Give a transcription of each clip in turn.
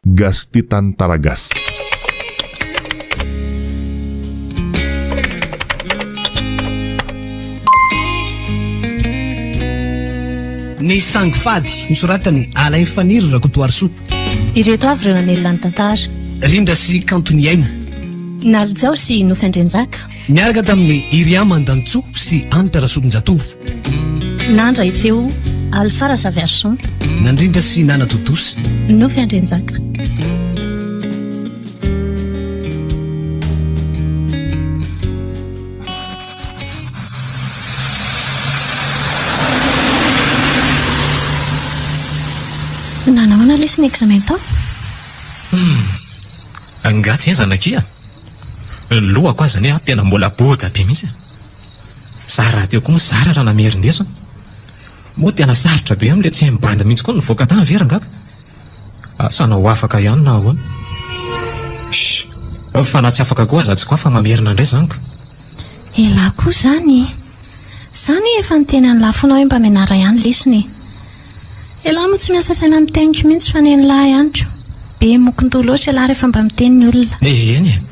Gasy Tantara Gasy. Ny sangy fady nosoratan'i Alain Faniry Rakotoarisoa. Ireto avy ireo namelona ny tantara. Rindra sy Kanto Niaina. Nalijao sy Nofy Andrianjaka. Niaraka tamin'i Iriah Mandantsoa sy Hanitra Rasolonjatovo. Nandray feo, Alpha Razaviarison. Nandrindra sy nanatontosa. Nofy Andrianjaka. Nanahoana lesy ny examen tao? Hum, angaha tsy henjana akia? Ny lohako aza anie tena mbola boda be mihitsy e. Za rahateo koa moa zara raha namerin-desona. Moa tena sarotra be amin'ilay tsy hain'ny bandy mihitsy koa ny nivoaka tany ve rangaha? Asa na ho afaka ihany na ahoana. Shh! Fa na tsy afaka koa aza tsy koa fa mamerina indray izany ka. Elah koa izany e! Za anie efa niteny an'lah foana hoe mba mianara ihany lesona e! Elah moa tsy miasa saina amin'ny teniko mihitsy fa nen'lah ihany ko. Be mokondoha loatra elah rehefa mba miteny ny olona. Eny e!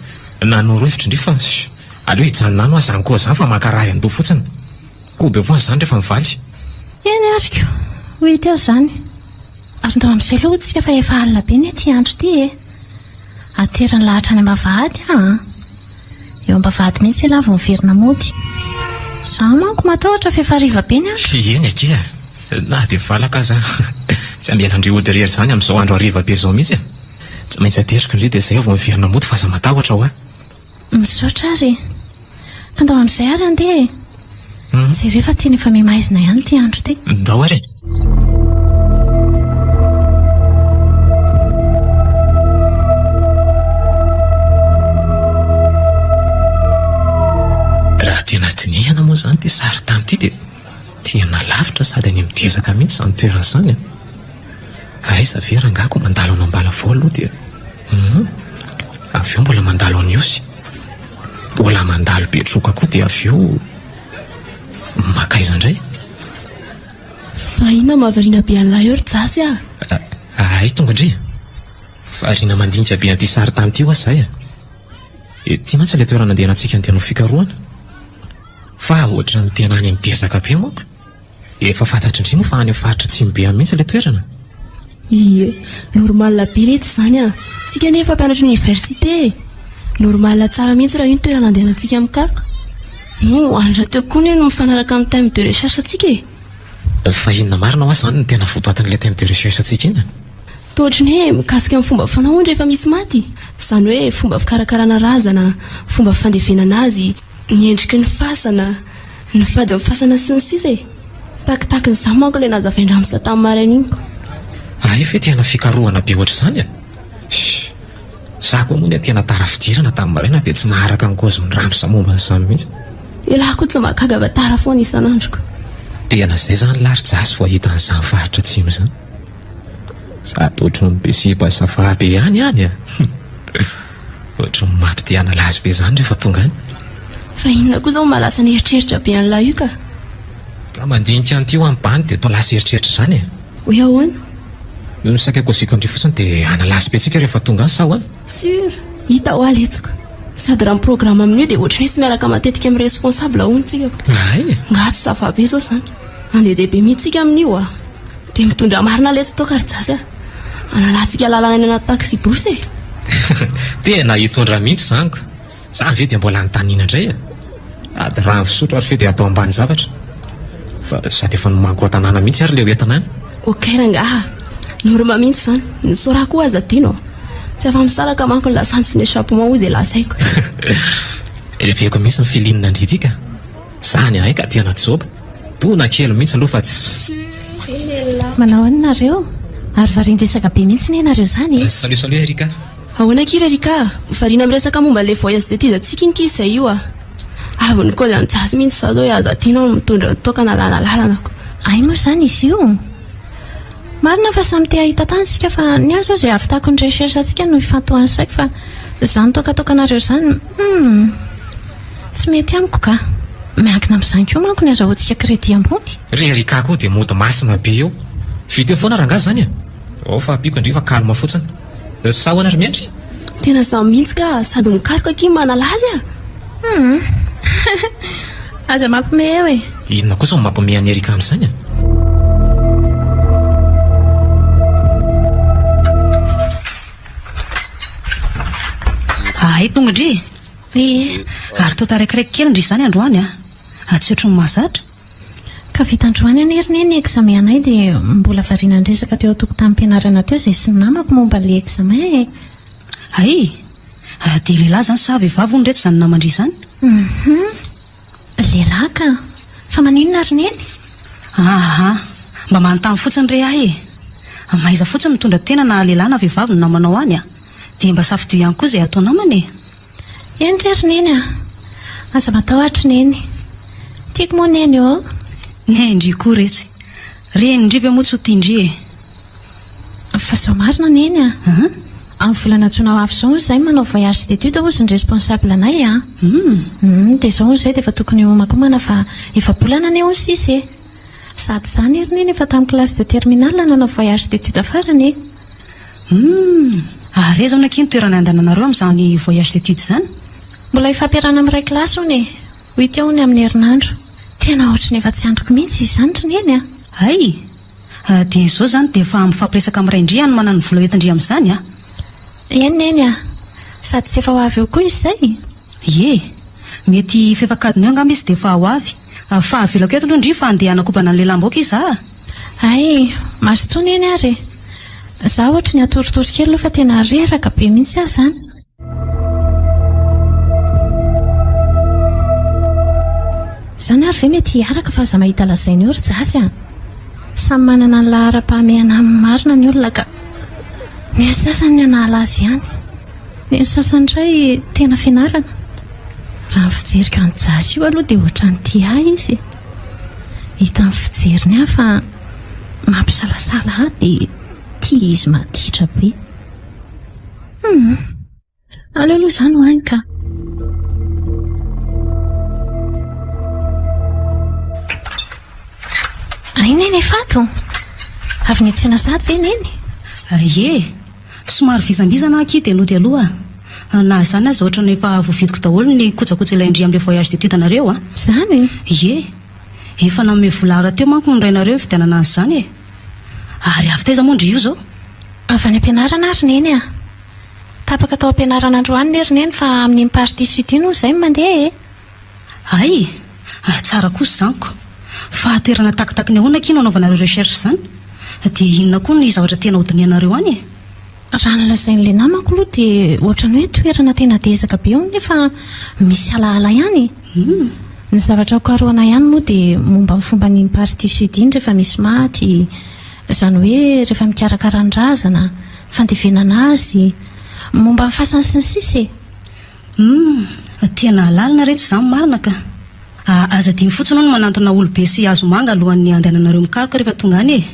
Nanoro hevitra indry fa shh! Aleo hijanona any hoa izany koa izany fa mankarary andoha fotsiny. Koa be foana izany rehefa mivaly. Eny ary ko! Ho hita eo izany. Ary ndao amin'izay aloha tsika fa efa alina be ny aty andro ity e! Ateriny lahatra any ambavahady aho an! Eo ambavahady mihitsy ialahy vao miverina mody. Izaho manko matahotra fa efa hariva be ny andro. Eny akia e! Na dia valaka aza tsy hamela an-dry hody irery izany amin'izao andro hariva be izao mihitsy e! Tsy maintsy ateriko ndry dia izay aho vao miverina mody fa aza matahotra hoa. Misaotra ary e! Fa ndao amin'izay ary handeha e! Jereo fa tena efa miha-maizina ihany ity andro ity. Ndao ary e! Raha tena dinihana moa izany ity sarintany ity dia tena lavitra sady any amin'ny dezaka mihitsy izany toerana izany e! Aiza ve rangahy ko mandalo any Ambalavao aloha dia hum avy eo mbola mandalo any Ihosy, mbola mandalo Betroka koa dia avy eo makaiza indray? Fa inona mahavariana be an'lah eo ry Jasy ah? Hay tonga ndry e! Variana mandinika be an'ity sarintany ity hoa zay e! Ity mantsy ilay toerana andehanantsika andeha hanao fikarohana. Fa ohatran'ny tena any amin'ny dezaka be manko. Efa fantatry ndry moa fa any amin'ny faritra atsimo be any mihitsy ilay toerana. Ie, normal be letsy izany an! Tsika anie efa mpianatry ny université e! Normal tsara mihitsy raha io ny toerana andehanantsika mikaroka. Moa any rahateo koa anie no mifanaraka amin'ny thème de recherche antsika e! Fa inona marina hoa izany no tena votoatin'ilay thème de recherche antsika iny? Toa ohatry ny hoe mikasika ny fomba fanao hono rehefa misy maty? Izany hoe fomba fikarakarana razana, fomba fandevenana azy, ny endriky ny fasana, ny fadin'ny fasana sy ny sisa e! Takitakin'izany manko ilay nazavain-dRamsa tamin'ny maraina iny ko. Hay ve tena fikarohana be ohatr'izany e! Shh! Za koa moa anie tena tara fidirana tamin'ny maraina dia tsy naharaka ny kaozin'i Ramsa momba an'izany mihitsy. Elah koa tsy mba gaga fa tara foana isan'andro ko. Tena izay izany lahy ry Jasy vao hahita an'izany faritra atsimo izany. Sady ohatran'ny be sipa sava be ihany any e! Ohatran'ny mampite hanalazy be izany rehefa tonga any. Fa inona koa izao no mahalasa ny eritreritra be an'ilay io ka? Raha mandinika an'ity ho an'i Bany dia toa lasa eritreritra izany e! Hoe ahoana? Io ny saika kôziko an-dry fotsiny dia hanalazy be tsika rehefa tonga any sa ahoana? Sûr! Hita hoa letsiko. Sady raha ny programme amin'io dia ohatran'ny hoe tsy miaraka matetika amin'ny responsable hono tsika ko. Hay e! Nga tsy ça va be izao izany. Handeha dia be mihitsy tsika amin'io a! Dia mitondra marina letsy toaka ry Jasy a! Analantsika lalana any anaty taxi-brousse e! Tena hitondra mihitsy izany ko! Za ve dia mbola anontaniana indray e! Ady rano fisotro ary fe dia atao ambany zavatra. Fa sady efa nomaniko an-tanàna mihitsy ary ilay ho entina any. Ok rangaha a! Norme mihitsy izany. Ny sora koa aza adino a! Tsy afa-misaraka manko ny lasantsy sy ny echappement hoy izay lazaiko. Heveriko mihitsy ny feeling ndry ity ka! Zany ahay ka tena joba. Dona kely mihitsy aloha fa tsy. Manao ahoana nareo? Ary varian-dresaka be mihitsy ne nareo zany e! Salut salut Erika. Ahoana akia ry Erika a! Variana miresaka momba ilay voyage d'étude antsika iny kia izay io a! Avy nikaozy an'i Jasy mihitsy izaho izao hoe aza adino aho mitondra ny toaka analana lalana ko. Hay moa izany izy io? Marina fa samy te hahita tany isika fa ny ahy izao izay hahavitako ny recherche antsika no ifantohan'ny saiko fa izany toakatoakanareo izany humm! Tsy mety amiko ka! Miankina amin'izany koa manko ny azahoantsika crédit ambony. Ry Erika koa dia mody masina be eo. Vita eo foana rangahy zany e! Ao fa ampiako ndry fa calme fotsiny. Sa ahoana ry Mendry? Tena za mihitsy ka, sady mikaroka akia manala azy a! Humm. Aza mampime eo e! Inona kosa no mampime an'i Erika amin'izany e? Ahay tonga ndry e! Ee. Ary toa taraikiraiky kely ndry izany androany a! Tsy ohatry ny mahazatra. Ka vita androany anie ry neny ny examen anay dia mbola variana niresaka teo an-tokotanim-pianarana teo izay sy ny namako momba ilay examen e! Hay! Dia lehilahy izany sa vehivavy hono reto izany naman-dry izany? Hum! Lehilahy ka! Fa maninona ry neny? Aha! Mba manontany fotsiny re aho e! Mahaiza fotsiny mitondra tena na lehilahy na vehivavy ny namanao any a! Dia mba safidio ihany koa izay atao namana e! Eny re ry Neny a! Aza matahotra ry Neny. Tiako moa Neny ô! Nendry koa retsy. Renin-dry ve moa tsy ho tian-dry e? Fa izao marina Neny a! Amin'ny volana jona ho avy izao hono izahay manao voyage d'études hozy ny responsable anay a! Hum, dia izao hono izahay dia efa tokony hiomankomana fa efa-bolana anie hono sisa e! Sady izany ry Neny efa tamin'ny classe de terminale nanao voyage d'études farany e! Humm! Ary aiza hono akia ny toerana andehananareo amin'izany voyage d'études izany? Mbola hifampiarahana amin'ny iray kilasy hono e! Ho hita eo hono amin'ny herinandro. Tena ohatry ny efa tsy andriko mihitsy izy izany ry Neny a! Hay! Dia izao izany dia efa mifampiresaka amin'ny rain-dry hanomana ny vola hoentin-dry amin'izany a! Eny Neny a! Sady tsy efa ho avy eo koa izy izay? Ie! Mety fefak'adiny eo angamba izy dia efa ho avy. Fa avelako eto aloha ndry fa andeha hanakobana an'ilay lamba aoka izy a! Hay! Mazotoa Neny ary e! Za ohatry ny hatoritory kely aloha fa tena reraka be mihitsy aho izany. Izany ary ve mety hiaraka fa aza mahita lazaina eo ry Jasy a! Samy manana ny laharam-pahamehana aminy marina ny olona ka. Ny an'ny sasany ny hanala azy ihany. Ny an'ny sasany indray tena fianarana. Raha ny fijeriko an'i Jasy io aloha dia ohatran'ny tia ahy izy e. Hita amin'ny fijeriny ahy fa mampisalasala ahy dia tia izy maditra be. Hum! Aleo aloha izany ho any ka. Ay Neny efa ato? Avy niantsena sahady ve Neny? Ie! Somary vizambizana aho akia dia nody aloha. Na izany aza ohatran'ny efa voavidiko daholo ny kojakoja ilain-dry amin'ilay voyage d'études anareo a! Izany? Ie! Efa nanome vola rahateo manko ny rainareo hividianana an'izany e! Ary avy taiza moa ndry io izao? Avy any am-pianarana ary Neny a! Tapaka tao am-pianarana androany anie ry Neny fa amin'iny partie sud iny hono izay no mandeha e! Hay! Tsara kosa izany ko! Fa toerana takitaky ny ahoana akia no anaovanareo recherche izany? Dia inona koa ny zavatra tena hodinihanareo any e? Raha ny lazain'ilay namako aloha dia ohatran'ny hoe toerana tena dezaka be hono nefa misy alaala ihany e! Ny zavatra hokarohana ihany moa dia momba ny fomban'iny partie sud iny rehefa misy maty, izany hoe rehefa mikarakara ny razana, fandevenana azy, momba ny fasany sy ny sisa e! Humm! Tena lalina retsy izany marina ka! Aza adino fotsiny hono ny manantona olobe sy hazomanga alohan'ny handehananareo mikaroka rehefa tonga any e!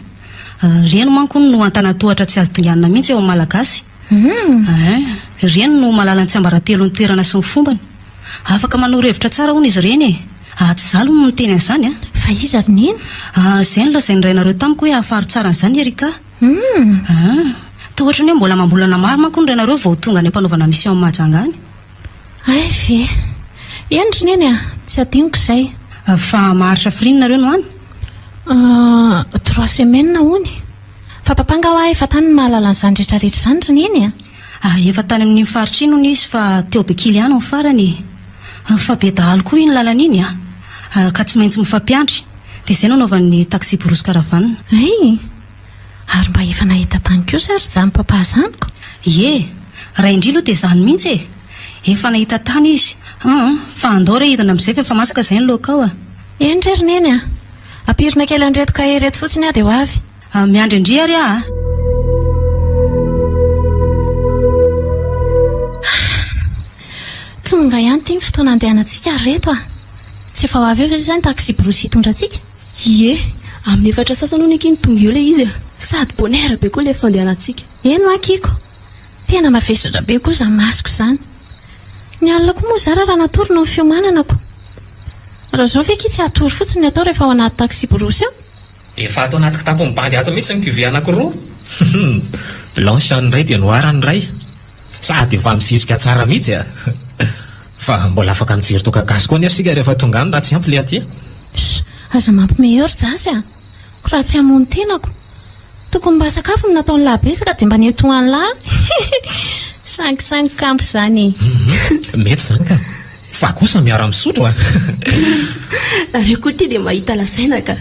Ireny manko hono no antanantohatra tsy azo dinganina mihitsy eo amin'ny Malagasy. Hein! Ireny no mahalala ny tsiambaratelon'ny toerana sy ny fombany. Afaka manoro hevitra tsara hono izy ireny e! Tsy izaho aloha no niteny an'izany an! Fa iza ry Neny? Izay no lazain'ny rainareo tamiko hoe hahafaro tsara an'izany Erika. Humm! Hein! Toa ohatran'ny hoe mbola amam-bolana maro manko hono rainareo vao ho tonga any am-panaovana mission Mahajanga any. Hay ve! Eny ry Neny a! Tsy adinoko izay. Fa maharitra firy nareo no any? Trois semaines hono. Fa papa nga hoa efa tany no mahalala an'izany rehetra rehetra izany ry Neny a! Efa tany amin'iny faritra iny hono izy fa teo Bekily ihany ny farany e! Fa be dahalo koa iny lalana iny a! Ka tsy maintsy mifampiandry. Dia izay no anaovany taxi brousse caravane. Hay! Ary mba efa nahita tany kosa ary izany papa izany ko! Ie! Raha indry aloha dia izany mihitsy e! Efa nahita tany izy. An! Fa andao re hidina amin'izay fa efa masaka izay ny laoka ao a! Eny re ry Neny a! Ampirina kely an'ireto kahie ireto fotsiny aho dia ho avy. Miandry an-dry ary aho a! Tonga ihany ity ny fotoana andehanantsika ry reto a! Tsy efa ho avy eo ve izay ny taxi-brousse hitondra antsika? Ie, amin'ny efatra sasany hono akia no tonga eo ilay izy a! Sady bonheur be koa ilay fandehanantsika. Eny hoa Kiko, tena mavesatra be koa izany masoko izany. Ny alina koa moa zara raha natory noho ny fiomananako. Raha izao ve akia tsy hatory fotsiny ny atao rehefa ao anaty taxi-brousse ao? Efa ato anaty kitapon'ny bandy ato mihitsy ny cuvée anakiroa. Blanche ny iray dia noir ny iray. Sady efa misitrika tsara mihitsy a! Fa mbola afaka mijery toaka gasy koa anefa isika rehefa tonga any raha tsy ampy ilay aty. Sh! Aza mampime eo ry Jasy a! Ko raha tsy hamono tenako. Tokony mba sakafo no nataon'lah betsaka dia mba nety ho an'lah. Sangisangy kambo izany e! Mety izany ka! Fa kosa miara-misotro a! Nareo koa ity dia mahita lazaina ka!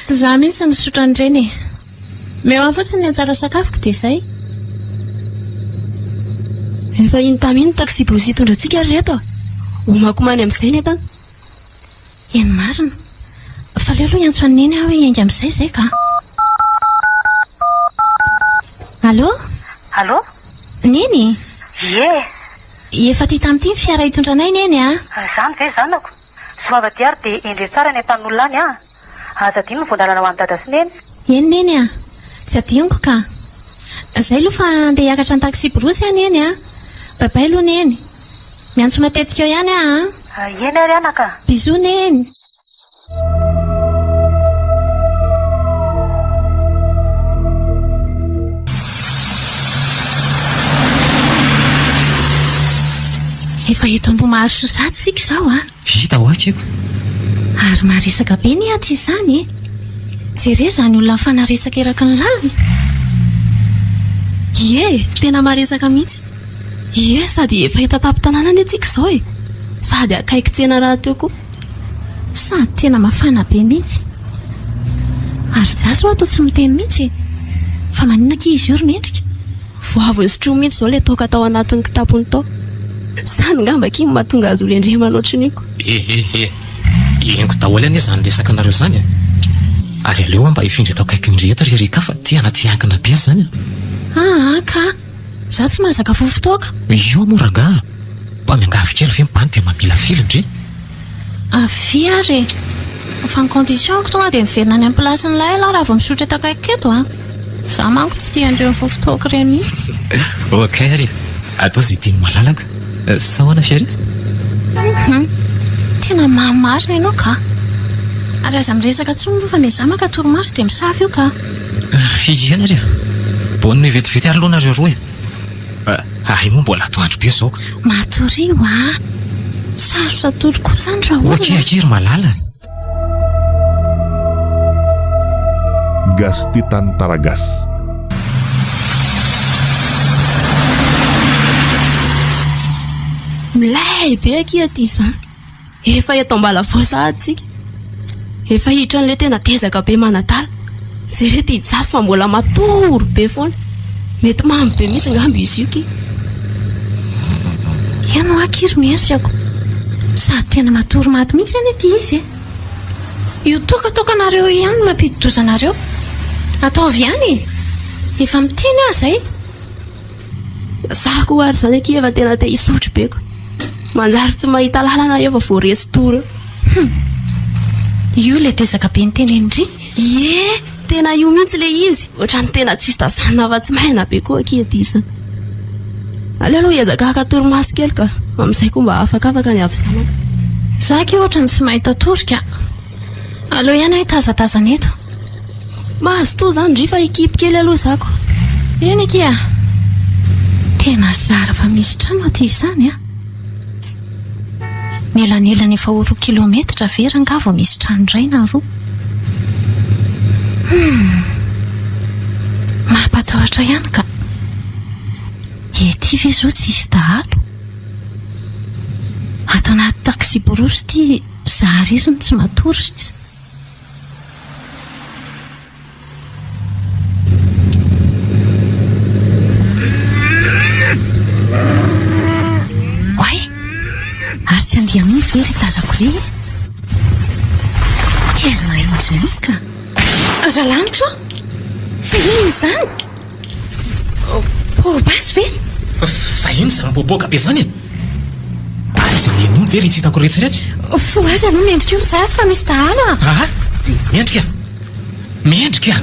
Tsy izaho mihitsy no nisotro an'ireny e! Omeo ahy fotsiny ny anjara sakafoko dia izay. Efa iny tamy iny ny taxi-brousse hitondra antsika ry reto a! Omakomany amin'izay ny entana. Eny marina. Fa aleo aloha hiantso an'i Neny aho hoe hiainga amin'izay izay ka. Allô? Allô? Neny? Ie. Efa aty tamin'ity ny fiara hitondra anay Neny a! Izany ve zanako? Soava dia ary dia endre tsara any an-tanin'olona any an! Aza adino ny voan-dalana ho an'i Dada sy Neny. Eny Neny a! Tsy adinoko ka! Zay aloha fa andeha hiakatra ny taxi-brousse aho Neny a! Bye bye aloha Neny! Miantso matetika eo ihany aho an! Eny ary anaka! Bisous Neny! Efa eto Ambohimahasoa sahady isika izao an! Hita ho aky eko. Ary maresaka be anie aty izany e! Jereo izany olona mifanaretsaka eraky ny lalana. Ie, tena maresaka mihitsy. Ie, sady efa eto an-tampon-tanàna anie tsika izao e! Sady akaiky tsena rahateo koa. Sady tena mafana be mihitsy. Ary Jasy hoa toa tsy miteny mihitsy e! Fa maninona akia izy io ry Mendrika? Vao avy nisotroa mihitsy izao ilay toaka tao anatin'ny kitapony tao. Izany angamba akia no mahatonga azy ho rendremana ohatran'io ko. Ehehe. Henoko daholo anie izany resakanareo izany e. Ary aleo aho mba hifindra eto akaikin-dry eto ry Erika fa ty anaty hiankina be aza izany a. Aa ka! Za tsy mahazaka fofon-toaka. Io moa rangaha, mba miangavy kely ve ny bandy dia mamilafila ndry? Avia ary e! Fa ny condition-ko tonga dia miverina any amin'ny place-n'ilay ialahy raha vao misotro eto akaikiko eto a! Za manko tsy tia an'ireny fofon-toaka ireny mihitsy. Ok ary e! Atao izay tian'ny malalaka. Sa ahoana chérie? Hum! Tena mamy marina ianao ka! Ary aza miresaka intsony aloha fa miezaha maka torimaso dia misava io ka! Eny ary e! Bonne nuit vetivety ary aloha nareo roa e! Hay moa mbola atoandro be izao ka! Matoria hoa! Sarotra atory koa izany raha olona. Ok akia ry malala. Gasy tia tantara gasy. Milay be akia aty izany. Efa eto Ambalavao sahady tsika. Efa hiditra an'ilay tena dezaka be manadala. Jereo ity Jasy fa mbola matory be foana. Mety mamy be mihitsy angamba izy io ki. Eny hoa akia ry Merciako. Sady tena matory maty mihitsy anie ity izy e. Io tokatokanareo io ihany no mampidi-doza anareo. Ataovy ihany e. Efa miteny aho izay. Za koa ary zany akia efa tena te hisotro be ko. Manjary tsy mahita lalana efa voaresy tory eo. Hum. Io ilay tezaka be nitenenin-dry? Ie, tena io mihitsy ilay izy. Ohatran'ny tena tsisy tazanina afa-tsy maina be koa akia ity izany. Aleo aloha hiezaka haka torimaso kely ka, amin'izay koa mba afakafaka ny havizanana. Za akia ohatran'ny tsy mahita tory ka. Aleo ihany aho hitazatazana eto. Mazotoa izany ndry fa hikipy kely aloha za ko. Eny akia a! Tena zara fa misy trano aty izany a! Ny elanelany efa ho roa kilaometatra ve rangaha vao misy trano iray na roa? Hum! Mampatahotra ihany ka! Ety ve izao tsisy dahalo? Ato anaty taxi-brousse ity za irery no tsy matory sisa. Oay! Ary tsy handeha amin'iny ve ry tazako ry? Tena izy mihitsy ka! Ralanitro a! Fa inona izany? Poa-basy ve? Fa inona izany poapoaka be izany e? Ary tsy andeha hamono ve ry tsy hitako iretsy iretsy? Fohaza aloha mendrika io ry Jasy fa misy dahalo a! Aa! Mendrika! Mendrika!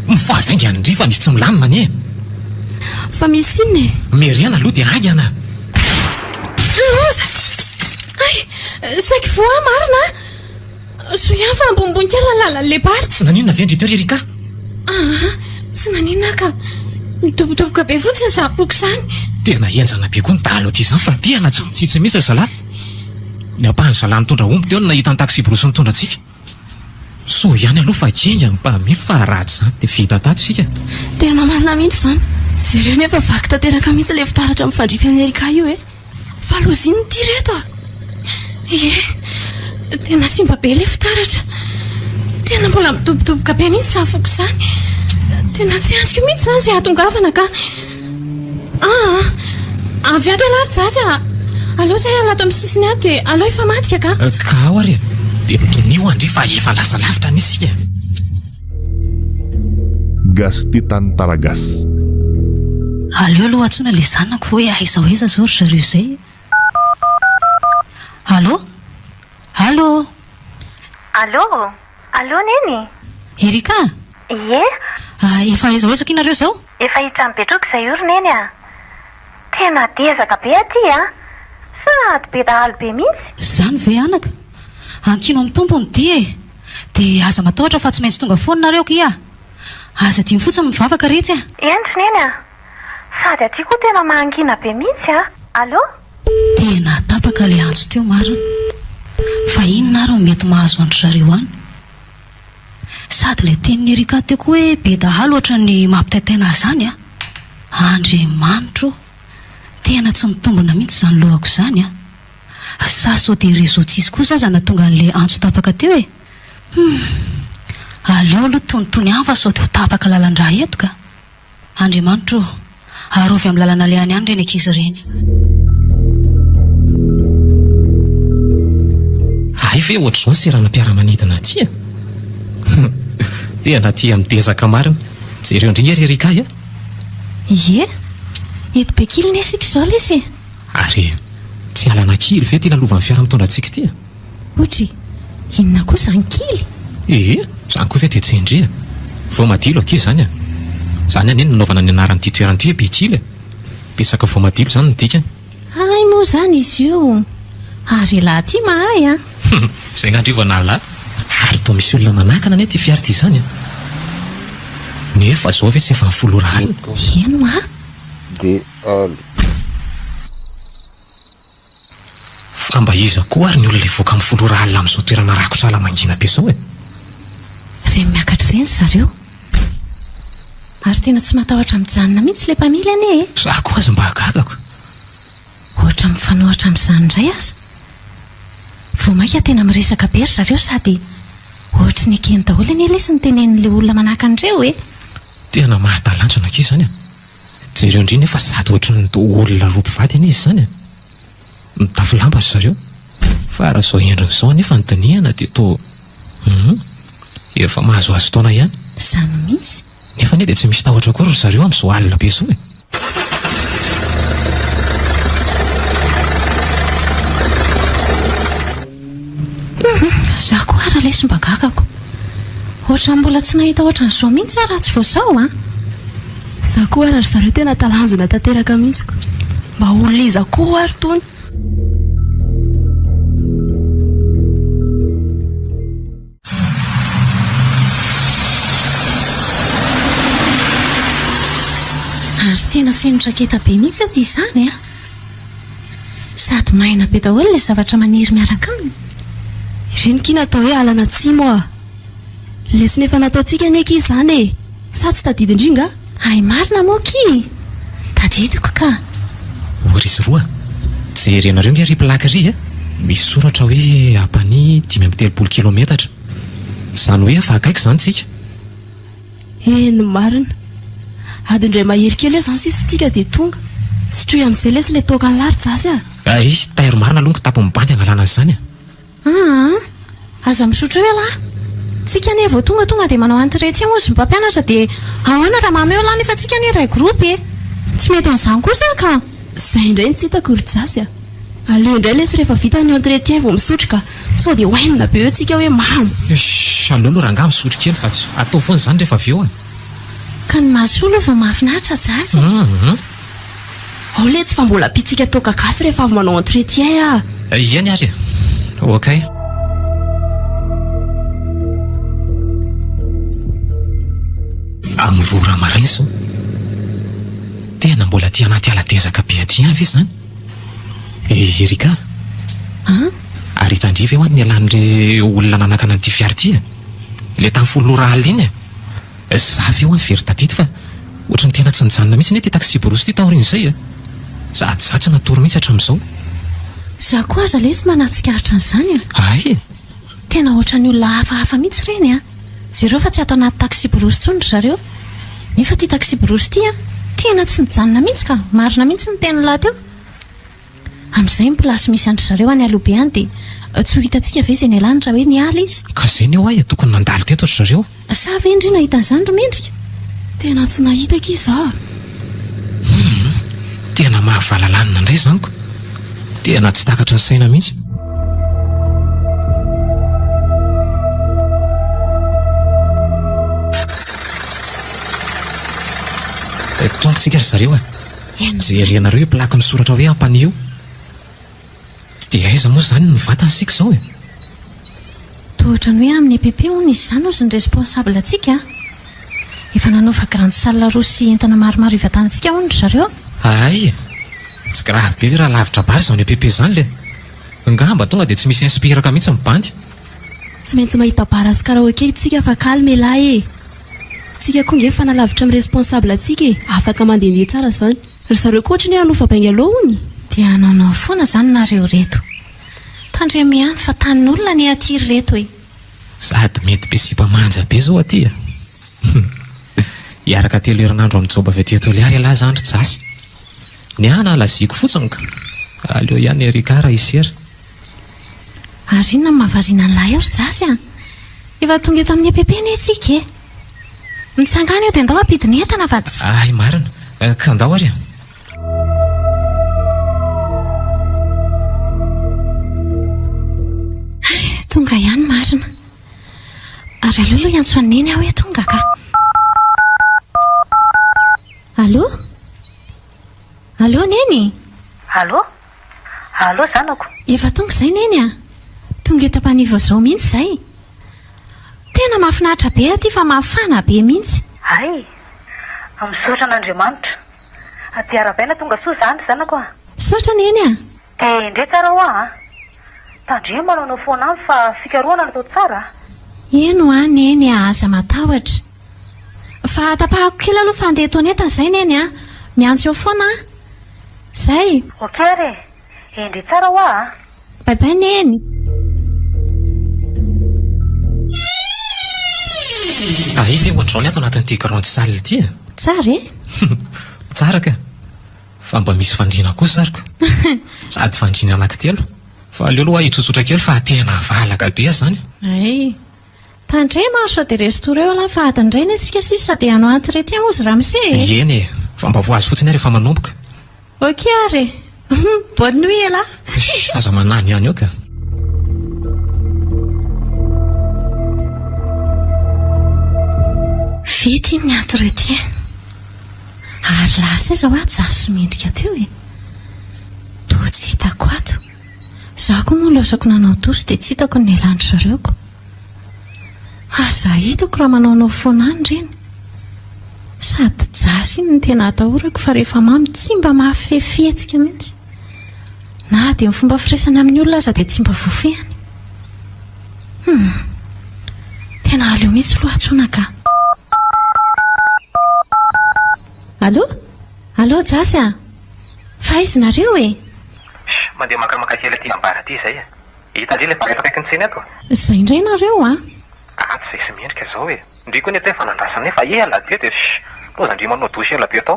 Mifohaza haingana ndry fa misy tsy milamina anie! Fa misy inona e? Meriana aloha dia haingana! Loza! Hay! Saiky voa aho marina a! Soa ihany fa ambonimbony kely ny lalan'ilay bar. Tsy naninona ve ndry teo ry Erika? Aa, tsy naninona aho ka. Nidobodoboka be fotsiny izany foko izany. Tena henjana be koa ny dahalo aty izany fa tena tsy mitsitsy mihitsy ry zalahy. Ny ampahan'ny zalahy nitondra omby teo no nahita ny taksiborosy nitondra antsika. Soa ihany aloha fa kinga ny mpamily fa raha tsy izany dia vita tato isika. Tena marina mihitsy izany. Jereo anie fa vaky tanteraka mihitsy ilay fitaratra mifandrify an'i Erika io e. Fa loza inona ity reto a! Ie, tena simba be ilay fitaratra. Tena mbola midobodoboka be mihitsy izany foko izany. Tena tsy andriko mihitsy izany izay hahatongavana ka. Aa, avy ato ialahy ry Jazy a! Aleo izay hiala ato amin'ny sisiny ato dia aleo hifamadika ka. Ka ao ary e! Dia mitonio andry fa efa lasa lavitra anie isika. Gasy Tantaragasy. Aleo aloha antsoina ilay zanako hoe aiza ho aiza izao ry zareo izay. Allô? Allô? Allô? Allô Neny? Erika? Ie? Efa aiza ho aiza akia nareo izao? Efa hiditra any Betroka izay io ry Neny a! Tena dezaka be aty a! Sady be dahalo be mihitsy! Izany ve anaka? Ankino amin'ny Tompo ny dia e! Dia aza matahotra fa tsy maintsy tonga foana nareo akia a! Aza adino fotsiny mivavaka retsy a! Eny ry Neny a! Sady aty koa tena mangina be mihitsy a! Allô? Tena tapaka ilay antso teo marina. Fa inona ary no mety mahazo an-dry zareo any? Sady ilay tenin'i Erika teo koa hoe be dahalo ohatran'ny mampitaintaina ahy izany a! Andriamanitro ô! Tena tsy mitombina mihitsy izany lohako izany a! Sa sao dia réseau tsisy kosa aza nahatonga an'ilay antso tapaka teo e? Hum! Aleo aloha tonitony any fa sao dia ho tapaka lalan-drà eto ka! Andriamanitra ô! Arovy amin'ny lalana alehany any ireny ankizy ireny. Hay ve ohatr'izao ny seranam-piaramanidina aty e? Tena aty amin'ny dezaka marina. Jereo indray nge ry Erika a! Ie! Eto Bekily ne isika izao lesy e! Ary tsy alana kily ve ity lalovan'ny fiara mitondra antsika ity e? Otry, inona koa izany kily? Ee, izany koa ve dia tsy ndry e? Voamadilo akia izany e! Izany anie no nanaovana ny anaran'ity toerana ity hoe Bekily e! Betsaka voamadilo izany no dikany. Hay moa izany izy io! Ary elah aty mahay an! Izay nga ndry vao nahalala. Ary toa misy olona manakana anie ity fiara ity izany e! Nefa izao ve tsy efa folo ora alina? Eny hoa! De Fa mba iza koa ary ny olona hivoaka amin'ny folo ora alina amin'izao toerana rakotra ala mangina be izao e? Ireny miakatra ireny ry zareo. Ary tena tsy matahotra mijanona mihitsy ilay mpamily anie e! Za koa aza mba gagako. Ohatra mifanohitra amin'izany indray aza. Vao mainka tena miresaka be ry zareo sady ohatry ny ekeny daholo anie lesy ny tenenin'ilay olona manahaka an'ireo e! Tena mahatalanjona akia izany e! Jereo ndry nefa sady ohatry ny toa olona roa mpivady anie izy izany e! Mitafy lamba ry zareo. Fa raha izao endriny izao anefa no dinihana dia toa hum efa mahazoazo taona ihany. Izany mihitsy. Nefa anie dia tsy misy tahotra akory ry zareo amin'izao alina be izao e! Hum, za koa ara lesy mba gagako. Ohatran'ny mbola tsy nahita ohatran'izao mihitsy aho raha tsy vao izao an! Za koa ara ry zareo tena talanjona tanteraka mihitsy ko. Mba olona iza koa ary tony? Ary tena feno raketa be mihitsy aty izany an! Sady maina be daholo ilay zavatra maniry miaraka aminy. Ireny kia natao hoe alan'atsimo ah! Lesona efa nataontsika anie kia izany e! Sa tsy tadidin-dry nga? Hay marina moa kia! Tadidiko ka! O ry zroa, jerenareo nge ry plaque ry a! Misy soratra hoe Ampanihy 35 kilometatra. Izany hoe efa akaiky izany tsika. Eny marina. Adiny iray mahery kely eo izany sisa tsika dia tonga. Sotroy amin'izay lesy ilay toaka an'lah ry Jasy a! Hay, tairo marina aloha ny kitapo mibandy hangalana an'izany a! Aa! Aza misotro eo ialahy. Tsika anie vao tonga tonga dia manao entretien hozy ny mpampianatra dia ahoana raha mamo eo ialahy nefa tsika anie iray groupe e! Tsy mety an'izany kosa ka! Izay indray no tsy hitako ry Jasy a! Aleo indray lesy rehefa vita ny entretien vao misotro ka! Sao dia oainina be eo tsika hoe mamo! Sh! Aleo aloha rangahy misotro kely fa tsy atao foana izany rehefa avy eo a! Ka ny mahasoa aloha vao mahafinaritra Jasy e! Hum! Ao letsy fa mbola ampitsika toaka gasy rehefa avy manao entretien ah! Eny ary e! Ok. Amin'ny roa ora maraina izao. Tena mbola aty anaty ala dezaka be aty ihany ve izany? Eh, Erika a! An? Ary hitan-dry ve hoa ny nialan'ireo olona nanakana an'ity fiara ity e? Ilay tamin'ny folo ora alina iny e? Za ve hoa very tadidy fa ohatry ny tena tsy nijanona mihitsy anie ity taxi-brousse ity taorian'izay e! Sady za tsy natory mihitsy hatramin'izao. Za koa aza lesy manatsikaritra an'izany e! Hay e! Tena ohatran'ny olona hafahafa mihitsy ireny an! Jereo fa tsy ato anaty taxi-brousse intsony ry zareo. Nefa ity taxi-brousse ity an, tena tsy nijanona mihitsy ka! Marina mihitsy ny tenin'lah teo. Amin'izay ny place misy an-dry zareo any aloha be any dia tsy ho hitantsika ve izay nialany raha hoe niala izy? Ka izay ny eo ahy e, tokony nandalo teto ry zareo. Sa ve ndry nahita an'izany ry Mendrika? Tena tsy nahita akia za. Humm, tena mahavalalanina indray izany ko. Tena tsy takatry ny saina mihitsy. Tonga tsika ry zareo a. Jerenareo io plaque misoratra hoe Ampanihy io. Dia aiza moa izany ny vatana isika izao e? Toa ohatran'ny hoe amin'ny EPP hono izy izany hozy ny responsable antsika a! Efa nanofa grande salle roa sy entana maromaro hivatanantsika hono ry zareo. Hay e! Tsy grave be ve raha lavitra bar izany EPP izany le? Ngamba tonga dia tsy misy inspiraka mihitsy ny bandy. Tsy maintsy mahita bar sy karaoke tsika fa calme elah e! Tsika koa nge mifanalavitra amin'ny responsable antsika e! Afaka mandehandeha tsara zany. Ry zareo koa ohatry ny hoe hanofa bungalow hono. Dia hanaonao foana izany nareo reto. Tandremo ihany fa tanin'olona anie aty ry reto e! Sady mety be sipa manja be zao aty a! Hiaraka telo herinandro amin'i Joba avy aty Toliara ialahy zany ry Jasy. Ny ahy nalaziako fotsiny ka! Aleo ihany Erika raha hisera. Ary inona no mahavariana an'ilay ao ry Jasy a? Efa tonga eto amin'ny EPP anie tsika e! Mitsangàna eo dia ndao hampidina entana fa tsy. Hay marina! Ka ndao ary e! Hay, tonga ihany marina. Ary aleo aloha hiantso an'i Neny aho hoe tonga ka. Allô? Allô Neny? Allô? Allô zanako. Efa tonga izay Neny a! Tonga eto Ampanivo izao mihitsy izay. Tena mahafinaritra be aty fa mafana be mihitsy. Hay! Misaotra an'Andriamanitra. Dia arahabaina tonga soa izany ry zanako a! Misaotra Neny a! Dia endrey tsara hoa a! Tandremo manaonao foana aminy fa fikarohana no atao tsara a! Eny hoa Neny a! Aza matahotra. Fa tapahako kely aloha fa handeha toaneta izay Neny a! Miantso eo foana aho. Zay! Ok ary e! Endrey tsara hoa a! Bye bye Neny! Hay ve ohatr'izao ny ato anatin'ity grande salle ity e? Tsara e! Tsara ka! Fa mba misy fandriana kosa ary ka! Sady fandriana anankitelo. Fa aleo aloha hitsotsotra kely fa tena valaka be aho izany. Hay! Tandremo ary sao dia resto reo lah fa adiny iray anie tsika sisa dia hanao entretien ozy ramose e! Eny e! Fa mba voazo fotsiny aho rehefa manomboka. Ok ary e! Bonne nuit elah! Shh! Aza manany ihany eo ka! Vita iny ny entretien. Ary lasa aiza hoa Jasy sy Mendrika teo e? Toa tsy hitako ato. Izaho koa moa laosako nanao douche dia tsy hitako ny nialan-dry zareo ko. Aza hitako raha manaonao foana any ireny. Sady Jasy iny no tena atahorako fa rehefa mamo tsy mba mahafehy fihetsika mihitsy. Na dia ny fomba firesany amin'ny olona aza dia tsy mba voafehiny. Hum. Tena aleo mihitsy aloha antsoina ka. Allô? Allô Jasy a! Fa aiza nareo e? Shh, mandeha makamaka kely aty ambara aty izay e. Hitan-dry ilay bar eto akaikin'ny tsena eto? Izay indray nareo a! Atsy izay sy mendrika izao e! Ndry koa ny aty efa nandrasanay fa ela be dia shh! Loza ndry manao douche ela be tao.